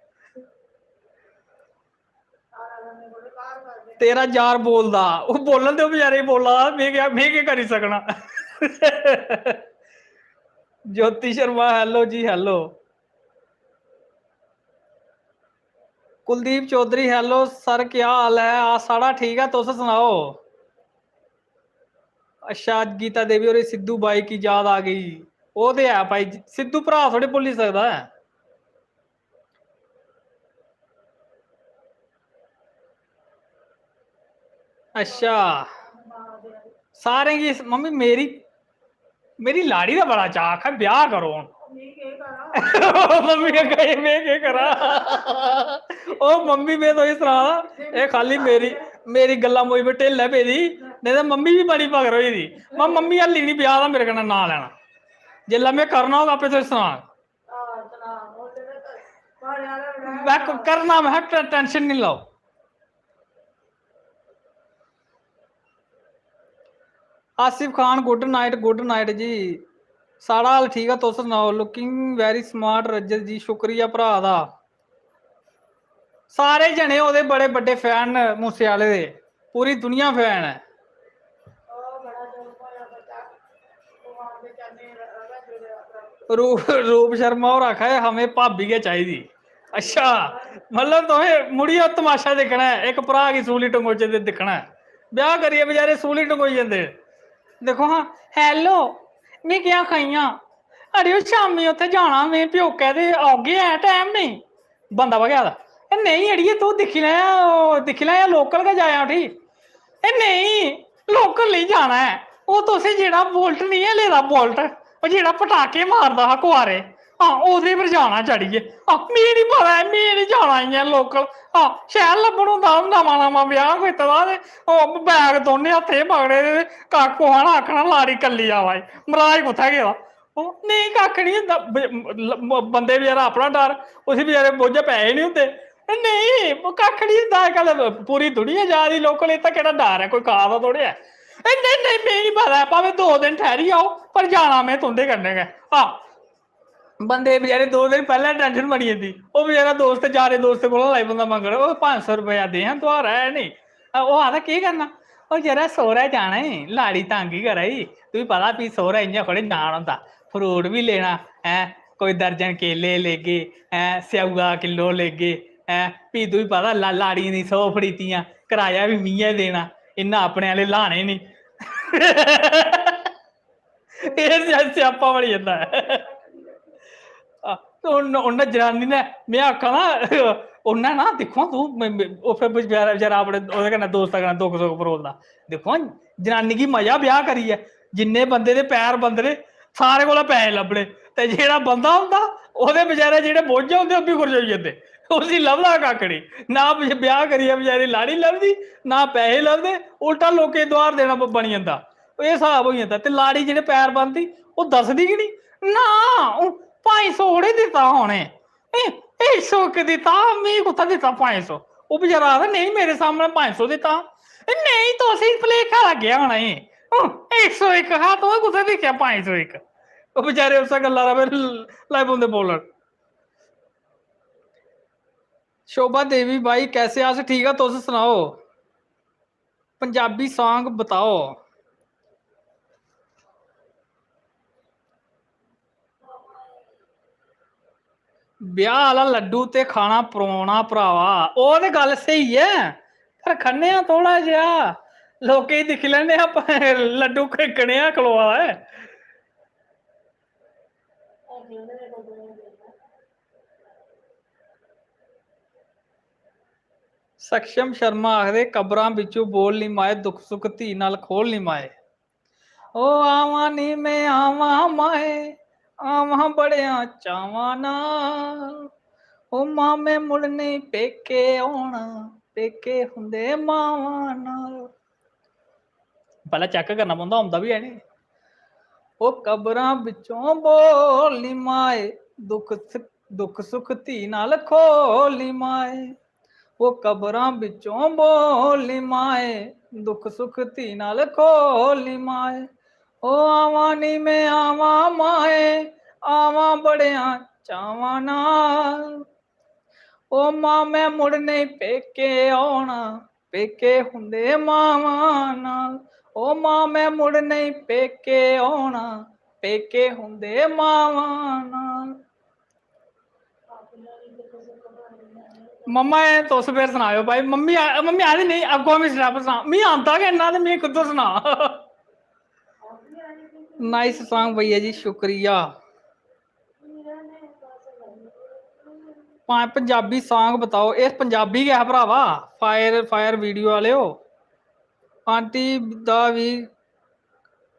तेरा यार बोलदा, ओह् बोलन दे, बेचारे गी बोला दा, में केह्, में केह् करी सकना? ज्योति शर्मा, hello जी, hello। Kuldeep Chaudhary, hello sir, क्या हाल ऐ? आ, साढ़ा ठीक ऐ, तुस सनाओ। अच्छा, गीता देवी होरें सिद्धू बाई की याद आ गई। ओह् ते है भाई, सिद्धू भ्राऽ थोड़े भुल्ली सकदा ऐ। अच्छा, सारें गी इस, मम्मी मेरी, मेरी लाड़ी दा बड़ा चाऽ, आखै ब्याह् करो हुन। मम्मी आखै, "एह् में केह् करां?" ओ मम्मी, में तुसेंगी सनां, एह् खाल्ली मेरी, मेरी गल्ला मोई पर ढिल्ल ऐ पेदी, नेईं तां मम्मी बी बड़ी मगर होई दी। में, "मम्मी, हल्ली निं ब्याह् दा मेरे कन्नै नांऽ लैना, जेल्लै में करना होग, आपे तुसेंगी सनां।" मैं क-, करना, मैं ट-, tension नहीं लाओ। आसिफ खान, good night, good night जी। साढ़ा हाल ठीक ऐ, तुस सनाओ? Looking very smart रजत जी, शुक्रिया भ्राऽ दा। सारे जने ओह्दे बड़े बड्डे fan न मूसे आह्ले दे, पूरी दुनिया fan ऐ। रू-, रूप शर्मा होर आखा दे, "हमें भाभी गै चाहिदी।" अच्छा, मतलब तुसें मुड़ियै तमाशा दिक्खना ऐ, इक भ्राऽ गी सूली टंगोचे दे दिक्खना ऐ। ब्याह् करियै बेचारे सूली टंगोई जंदे। दिक्खो हां, "Hello, में केह् आखा इ'यां? अड़ेओ, शामीं उत्थै जाना में प्योकै, ते औगे, ऐ टैम नेईं?" बंदा भगेआ दा, "ए नेईं अड़िये, तू दिक्खी लै, ओह् दिक्खी लै, local गै जायां उठी।" "ए नेईं, local नेईं जाना ऐ, ओह् तुसें जेह्ड़ा Bolt निं ऐ लेदा, Bolt, ओह् जेह्ड़ा पटाके मारदा हा कुआरे, हां, ओह्दे पर जाना चढ़ियै। हां, मी निं पता ऐ, में निं जाना इ'यां local। हां, शैल लब्भन होंदा हा नमां नमां ब्याह् कीते दा, ते ओह् bag दौनें हत्थें च पकड़े दे, ते कक्ख कुसै ने आखना, 'लाड़ी कल्ली आवा दी, मराज कुत्थै गेदा?'" ओह् नेईं, कक्ख निं होंदा। ब-, ल-, म-, बंदे बचैरा अपना डर, उसी बचैरे बोझै पैसे निं होंदे। ए, नेईं, ओह् कक्ख निं होंदा। अजकल पूरी दुनिया जा दी local, इत्थै केह्ड़ा डर ऐ, कोई खा दा थोड़े ऐ। ए, नेईं, नेईं, मिगी निं पता ऐ, भामें दो दिन ठैह्री आओ, पर जाना में तुं'दे कन्नै गै। हां, बंदे बचैरे दो दिन पैह्लें tension बनी जंदी। ओह् बचैरा दोस्त, यारें दोस्तें कोला लगी पौंदा मंगन, "ओह् पंज सौ रपेआ दे हां, दोहारा है निं।" ओह् आखदा, "केह् करना?" "ओह् यरा, सौह्रै जाना ई, लाड़ी तंग ई करा दी। तुगी पता, फ्ही सौह्रै इ'यां थोह्ड़े जान होंदा। फ्रूट बी लेना ऐ, कोई दर्जन केले लेगे, ऐ, स्येऊआ किल्लो लेगे, ऐ, फ्ही तुगी पता, ला-, लाड़ियें दी सौ फड़ीतियां, कराया बी मि'यैं देना, इ'यां अपने आह्ले ल्हाने निं।" एह् स्या-, स्यापा बनी जंदा ऐ। आ, ते उन्न-, उन्न जनानी ने, में आक्खा ना, उन्नै ना, दिक्खो तूं, म-, म-, ओह् फिर बचैरा, बचैरा अपने ओह्दे कन्नै, दोस्ता कन्नै दुख सुख फरोलदा। दिक्खो, जनानी गी मजा ब्याह् करियै, जिन्ने बंदे दे पैर बंदने, सारे कोला पैसे लब्भने, ते जेह्ड़ा बंदा होंदा, ओह्दे बचैरे जेह्ड़े बोझ होंदे, ओह् बी खुश होई जंदे। उसी लभदा कक्ख निं, ना ब्याह् करियै बचैरे लाड़ी लभदी, ना पैसे लभदे, उल्टा लोकें गी दुहार देना ब-, बनी जंदा। एह् स्हाब होई जंदा। ते लाड़ी जेह्ड़े पैर बंदी, ओह् दसदी गै निं। ना, ओह् पंज सौ थोड़े दित्ता हा उ'नें। एह्, एह् इक सौ इक दित्ता हा, मी कुत्थै दित्ता पंज सौ? ओह् बचैरा आखदा, "नेईं, मेरे सामनै पंज सौ दित्ता हा।" "एह् नेईं, तुसें गी भलेखा लग्गेआ होना एह्। हूं, इक सौ इक हा, तुसें कुत्थै दिक्खेआ पंज सौ इक?" ओह् बचैरे उस्सै गल्ला दा फिर ल-, लगी पौंदे बोलन। शोभा देवी भाई, कैसे? अस ठीक आ, तुस सनाओ? पंजाबी song बताओ। ब्याह् आह्ला लड्डू ते खाना परोना भ्रावा, ओह् ते गल्ल स्हेई ऐ, पर खन्ने आं थोह्ड़ा जेहा, लोकें गी दिक्खी लैन्ने आं, लड्डू क-, कनेहा खलोआ दा ऐ। सक्षम शर्मा आखदे, "कब्रां बिच्चों बोल निं माए, दुख सुख धी नाल खोल निं माए।" ओ आवां नी में आवां माए, आवां बड़ियां चावां नाल। ओ मामे मुड़ नेईं पेके औना, पेके हुंदे मावां नाल। पैह्लें check करना पौंदा, औंदा बी है नी। ओ कबरां बिच्चों बोल नी माए, दुख स-, दुख सुख धी नाल खोल नी माए। ओ कबरां बिच्चों बोल नी माए, दुख सुख धी नाल खोल नी माए। ओ आवां नी में आवां माए, आवां बड़ियां चावां नाल। ओ मामे मुड़ नेईं पेके औना, पेके हुंदे मावां नाल। ओ मामे मुड़ नेईं पेके औना, पेके हुंदे मावां नाल। मम्मा, एह् तुस फिर सनाएओ भाई। मम्मी आ-, मम्मी आखदी, "नेईं, अग्गुआं बी step सना।" मी आंदा गै इन्ना ते मी कुद्धर सना? Nice song भैया जी, शुक्रिया। भाएं पंजाबी song बताओ, एह् पंजाबी गै ऐ भ्रावा। Fire, Fire video आह्लेओ, आंटी दा बी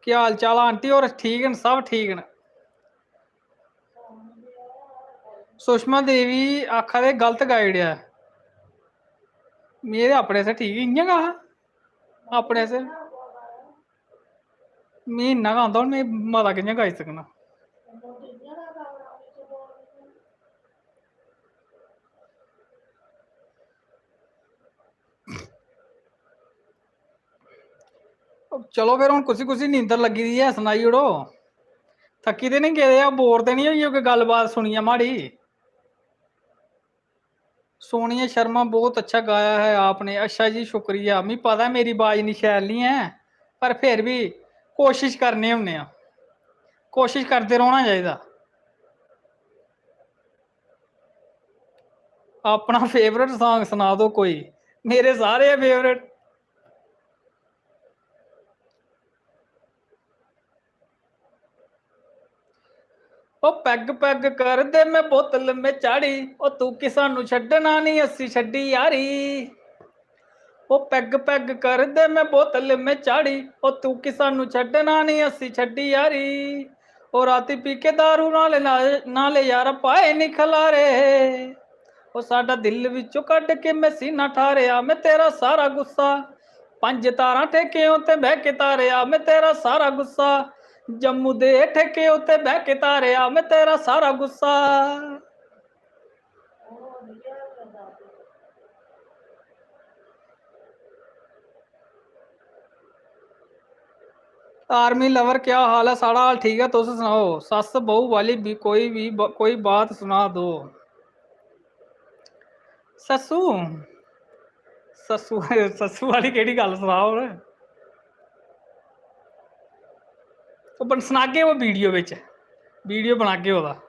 केह् हाल चाल? आंटी होर ठीक न, सब ठीक न। सुषमा देवी आखा दे गलत गाई ओड़ेआ। मेरे अपने आस्तै ठीक इ'यां गै हा, अपने आस्तै। मी इन्ना गै आंदा, हून में मता कि'यां गाई सकना? चलो फिर, हून कुसी कुसी नींदर लग्गी दी ऐ, सनाई ओड़ो। थक्की ते निं गेदे ओ, bore ते निं होई गे गल्लबात सुनियै म्हाड़ी? सोनिया शर्मा, बहुत अच्छा गाया है आपने। अच्छा जी, शुक्रिया। मी पता ऐ मेरी बाज इन्नी शैल निं ऐ, पर फिर बी कोशिश करने होन्ने आं, कोशिश करदे रौह्ना चाहिदा। अपना favourite song सना दो कोई। मेरे सारे favourite। ओ पैग पैग कर दे, मैं बोतल में चाढ़ी, ओ तू कि सानू छड्डना नी, अस्सी छड्डी यारी। ओ पैग पैग कर दे, मैं बोतल में चाढ़ी, ओ तू कि सानू छड्डना नी, अस्सी छड्डी यारी। ओ राती पी के दारू नाले, नाले, नाले यारा पाए नी खलारे। ओ साडा दिल विचों कड्ड के मैं सीना ठारेआ, मैं तेरा सारा गुस्सा। पंज तारां ठेके उत्ते बह के तारेआ, मैं तेरा सारा गुस्सा। जम्मू दे ठेके उत्ते बह के तारेआ, मैं तेरा सारा गुस्सा। Army lover, क्या हाल ऐ? साढ़ा हाल ठीक ऐ, तुस सनाओ। सस्स बहू वाली भी कोई भी ब-, कोई बात सुना दो। सस्सू, सस्सू, सस्सू वाली केह्ड़ी गल्ल सनाओ हून? ओह् बन-, सनागे ओह् video बिच, video बनागे ओह्दा।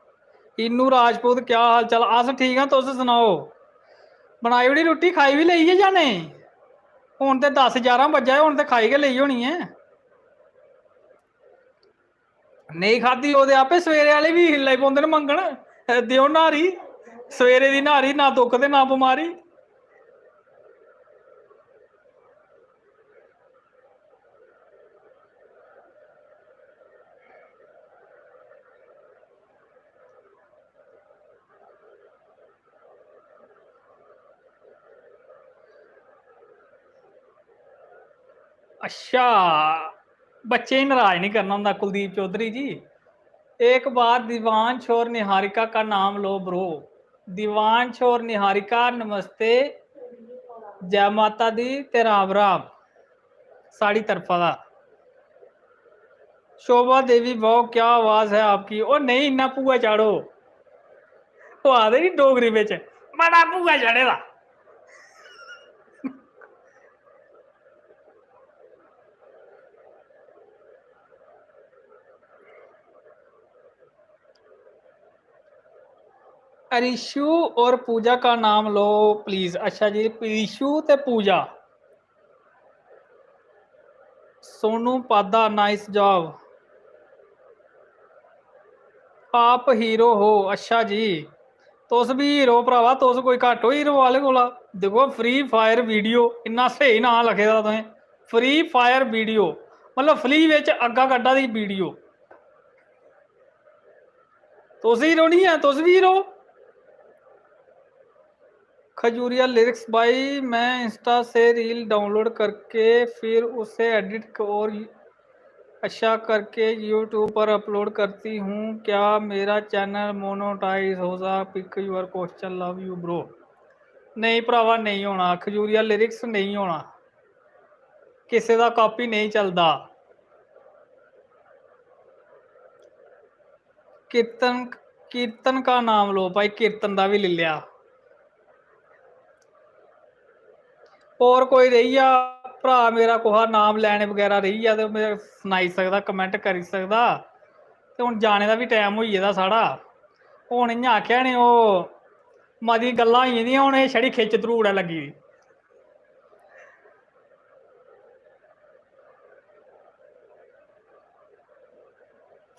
इन्नू राजपूत, क्या हाल चाल? अस ठीक आं, तुस सनाओ। बनाई ओड़ी रुट्टी, खाई बी लेई ऐ जां नेईं? हून ते दस ग्यारह बज्जा दे, हून ते खाई गै लेई होनी ऐ। नेईं खाद्धी होऐ ते आपे सवेरे आह्ले बी लगी पौंदे न मंगन, "देओ न्हारी।" सवेरे दी न्हारी, ना दुक्ख ते ना बमारी। अच्छा, बच्चें गी नराज निं करना होंदा कुलदीप चौधरी जी। एक बार दीवान छोर निहारिका का नाम लो bro। दीवान छोर निहारिका, नमस्ते, जै माता दी ते राम राम साढ़ी तरफा दा। शोभा देवी, वाओ, क्या आवाज है आपकी। ओ नेईं, इन्ना भुआ चाढ़ो। ओह् आखदे नी डोगरी बिच, "बड़ा भुआ चढ़े दा।" अरिशु और पूजा का नाम लो please। अच्छा जी, अरिशु ते पूजा। सोनू पादा, nice job। आप hero हो? अच्छा जी, तुस बी hero भरावा, तुस कोई घट्ट हो hero आह्ले कोला? दिक्खो, Free Fire video, इन्ना स्हेई नांऽ लखे दा तुसें, Free Fire video। मतलब फ्री बिच अग्गा कड्ढा दी वीडियो। तुस हीरो नहीं है, तुस भी हीरो। खजूरिया लिरिक्स भाई, मैं इंस्टा से रील डाउनलोड करके फिर उसे एडिट और अच्छा करके यूट्यूब पर अपलोड करती हूँ। क्या मेरा चैनल मोनोटाइज हो जा? Pick your question, love you bro। नहीं भरावा, नहीं होना। खजूरिया लिरिक्स नहीं होना, किसे दा कॉपी नहीं चलदा। कीर्तन, कीर्तन का नाम लो भाई, कीर्तन दा भी ले लिया। और कोई रेही जा भ्रा मेरा, कुहा नाम लैने बगैरा रेही जा ते मेरे सनाई सकदा, कमेंट करी सकदा। ते हुन जाने दा बी टैम होई गेदा साढ़ा। हुन इ'यां आखेआ नी, ओह् मती गल्लां होई गेदियां, हुन एह् छड़ी खिच्च धरूड़ ऐ लग्गी दी।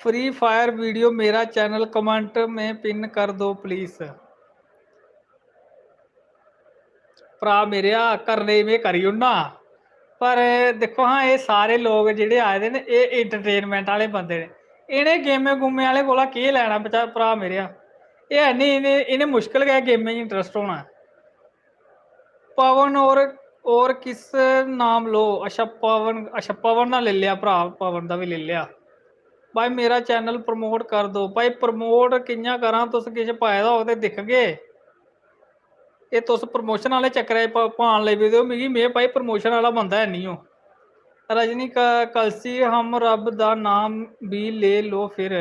फ्री फायर वीडियो मेरा चैनल कमेंट में पिन कर दो प्लीज। भ्रा मेरेआ, करने में करी ओड़ना, पर दिक्खो हां, एह् सारे लोक जेह्ड़े आए दे न, एह् एंटरटेनमेंट आह्ले बंदे न। इ'नें गेमें गूमें आह्ले कोला केह् लैना बचा-, भ्रा मेरेआ? एह् है निं, इ'नें, इ'नें मुश्कल गै गेमें च इंटरस्ट होना। पवन और, और किस नाम लो? अच्छा, पवन, अच्छा, पवन दा ले लिया भ्रा, पवन दा बी ले लिया। भाई, मेरा चैनल प्रमोट कर दो। भाई, प्रमोट कि'यां करां? तुस किश पाए दा होग ते दिखगे। एह् तुस प्रमोशन आह्ले चक्करै च प-, पान लगी पेदे ओ मिगी। में भाई प्रमोशन आह्ला बंदा है निं ओ। रजनी क-, कलसी, हम रब दा नाम भी ले लो फिर।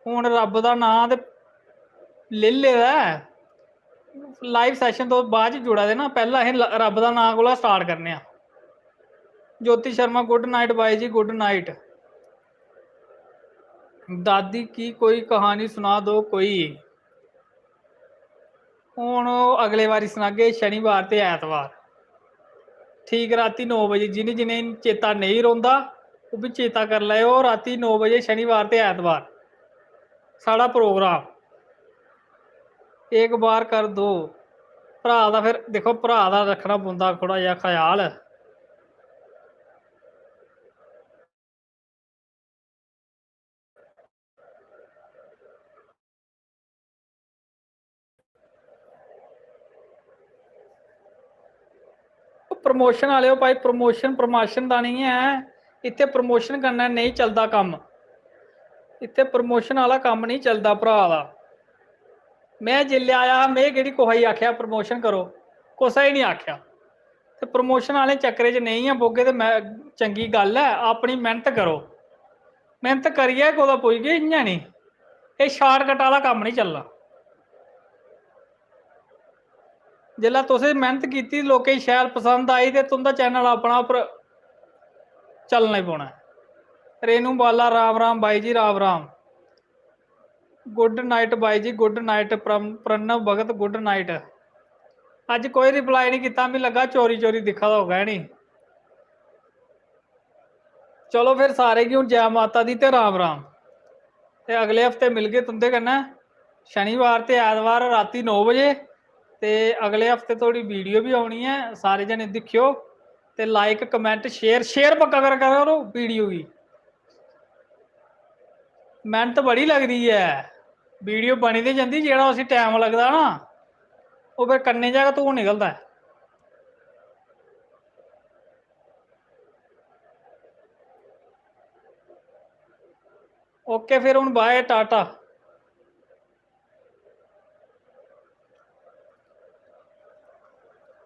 हुन रब दा नांऽ ते लेई लेदा ऐ। लाइव सैशन तो बाद च जुड़ा दे ना, पैह्लें असें ल-, रब दा नांऽ कोला स्टार्ट करने आं। ज्योति शर्मा, गुड नाइट बाई जी, गुड नाइट। दादी की कोई कहानी सुना दो कोई। हुन ओह् अगले बारी सनागे, शनिवार ते ऐतवार ठीक रातीं नौ बजे। जि'नें जि'नें चेता नेईं रौंह्दा, ओह् बी चेता करी लैओ, रातीं नौ बजे शनिवार ते ऐतवार साढ़ा प्रोग्राम। एक बार कर दो। भ्राऽ दा फिर दिक्खो, भ्राऽ दा रक्खना पौंदा थोह्ड़ा जेहा ख्याल। प्रमोशन आह्लेओ भाई, प्रमोशन प्रमाशन दा निं ऐ, इत्थै प्रमोशन कन्नै नेईं चलदा कम्म, इत्थै प्रमोशन आह्ला कम्म निं चलदा भ्राऽ दा। में जिसलै आया हा, में केह्ड़ी कुसै गी आखेआ प्रमोशन करो, कुसै गी निं आखेआ। ते प्रमोशन आह्ले चक्करे च नेईं गै पौगे ते में, चंगी गल्ल ऐ, अपनी मेह्नत करो, मेह्नत करियै कुतै पुजगे, इ'यां निं। एह् शार्टकट आह्ला कम्म निं चलना। जिसलै तुसें मेह्नत कीती, लोकें गी शैल पसंद आई ते तुं'दा चैनल अपना उप्पर चलन लगी पौना ऐ। रेनू बाला, राम राम बाई जी, राम राम। गुड नाइट बाई जी, good night. Pranav Bhagat, good night. अज्ज कोई रिप्लाई निं कीता, मिगी लग्गा चोरी चोरी दिक्खा दा होगा, है नी? चलो फिर, सारें गी हून जै माता दी ते राम राम। ते अगले हफ्ते मिलगे तुं'दे कन्नै शनिवार ते ऐतवार रातीं नौ बजे। ते अगले हफ्ते थोड़ी वीडियो बी औनी ऐ, सारे जने दिक्खेओ। ते लाइक, कमेंट, शेयर, शेयर पक्का करा करो वीडियो गी। मेह्नत बड़ी लगदी ऐ, वीडियो बनी ते जंदी, जेह्ड़ा उसी टैम लगदा ना, ओह् फिर कन्नै जा गै धूं निकलदा ऐ। ओके, फिर हून बाय, टाटा।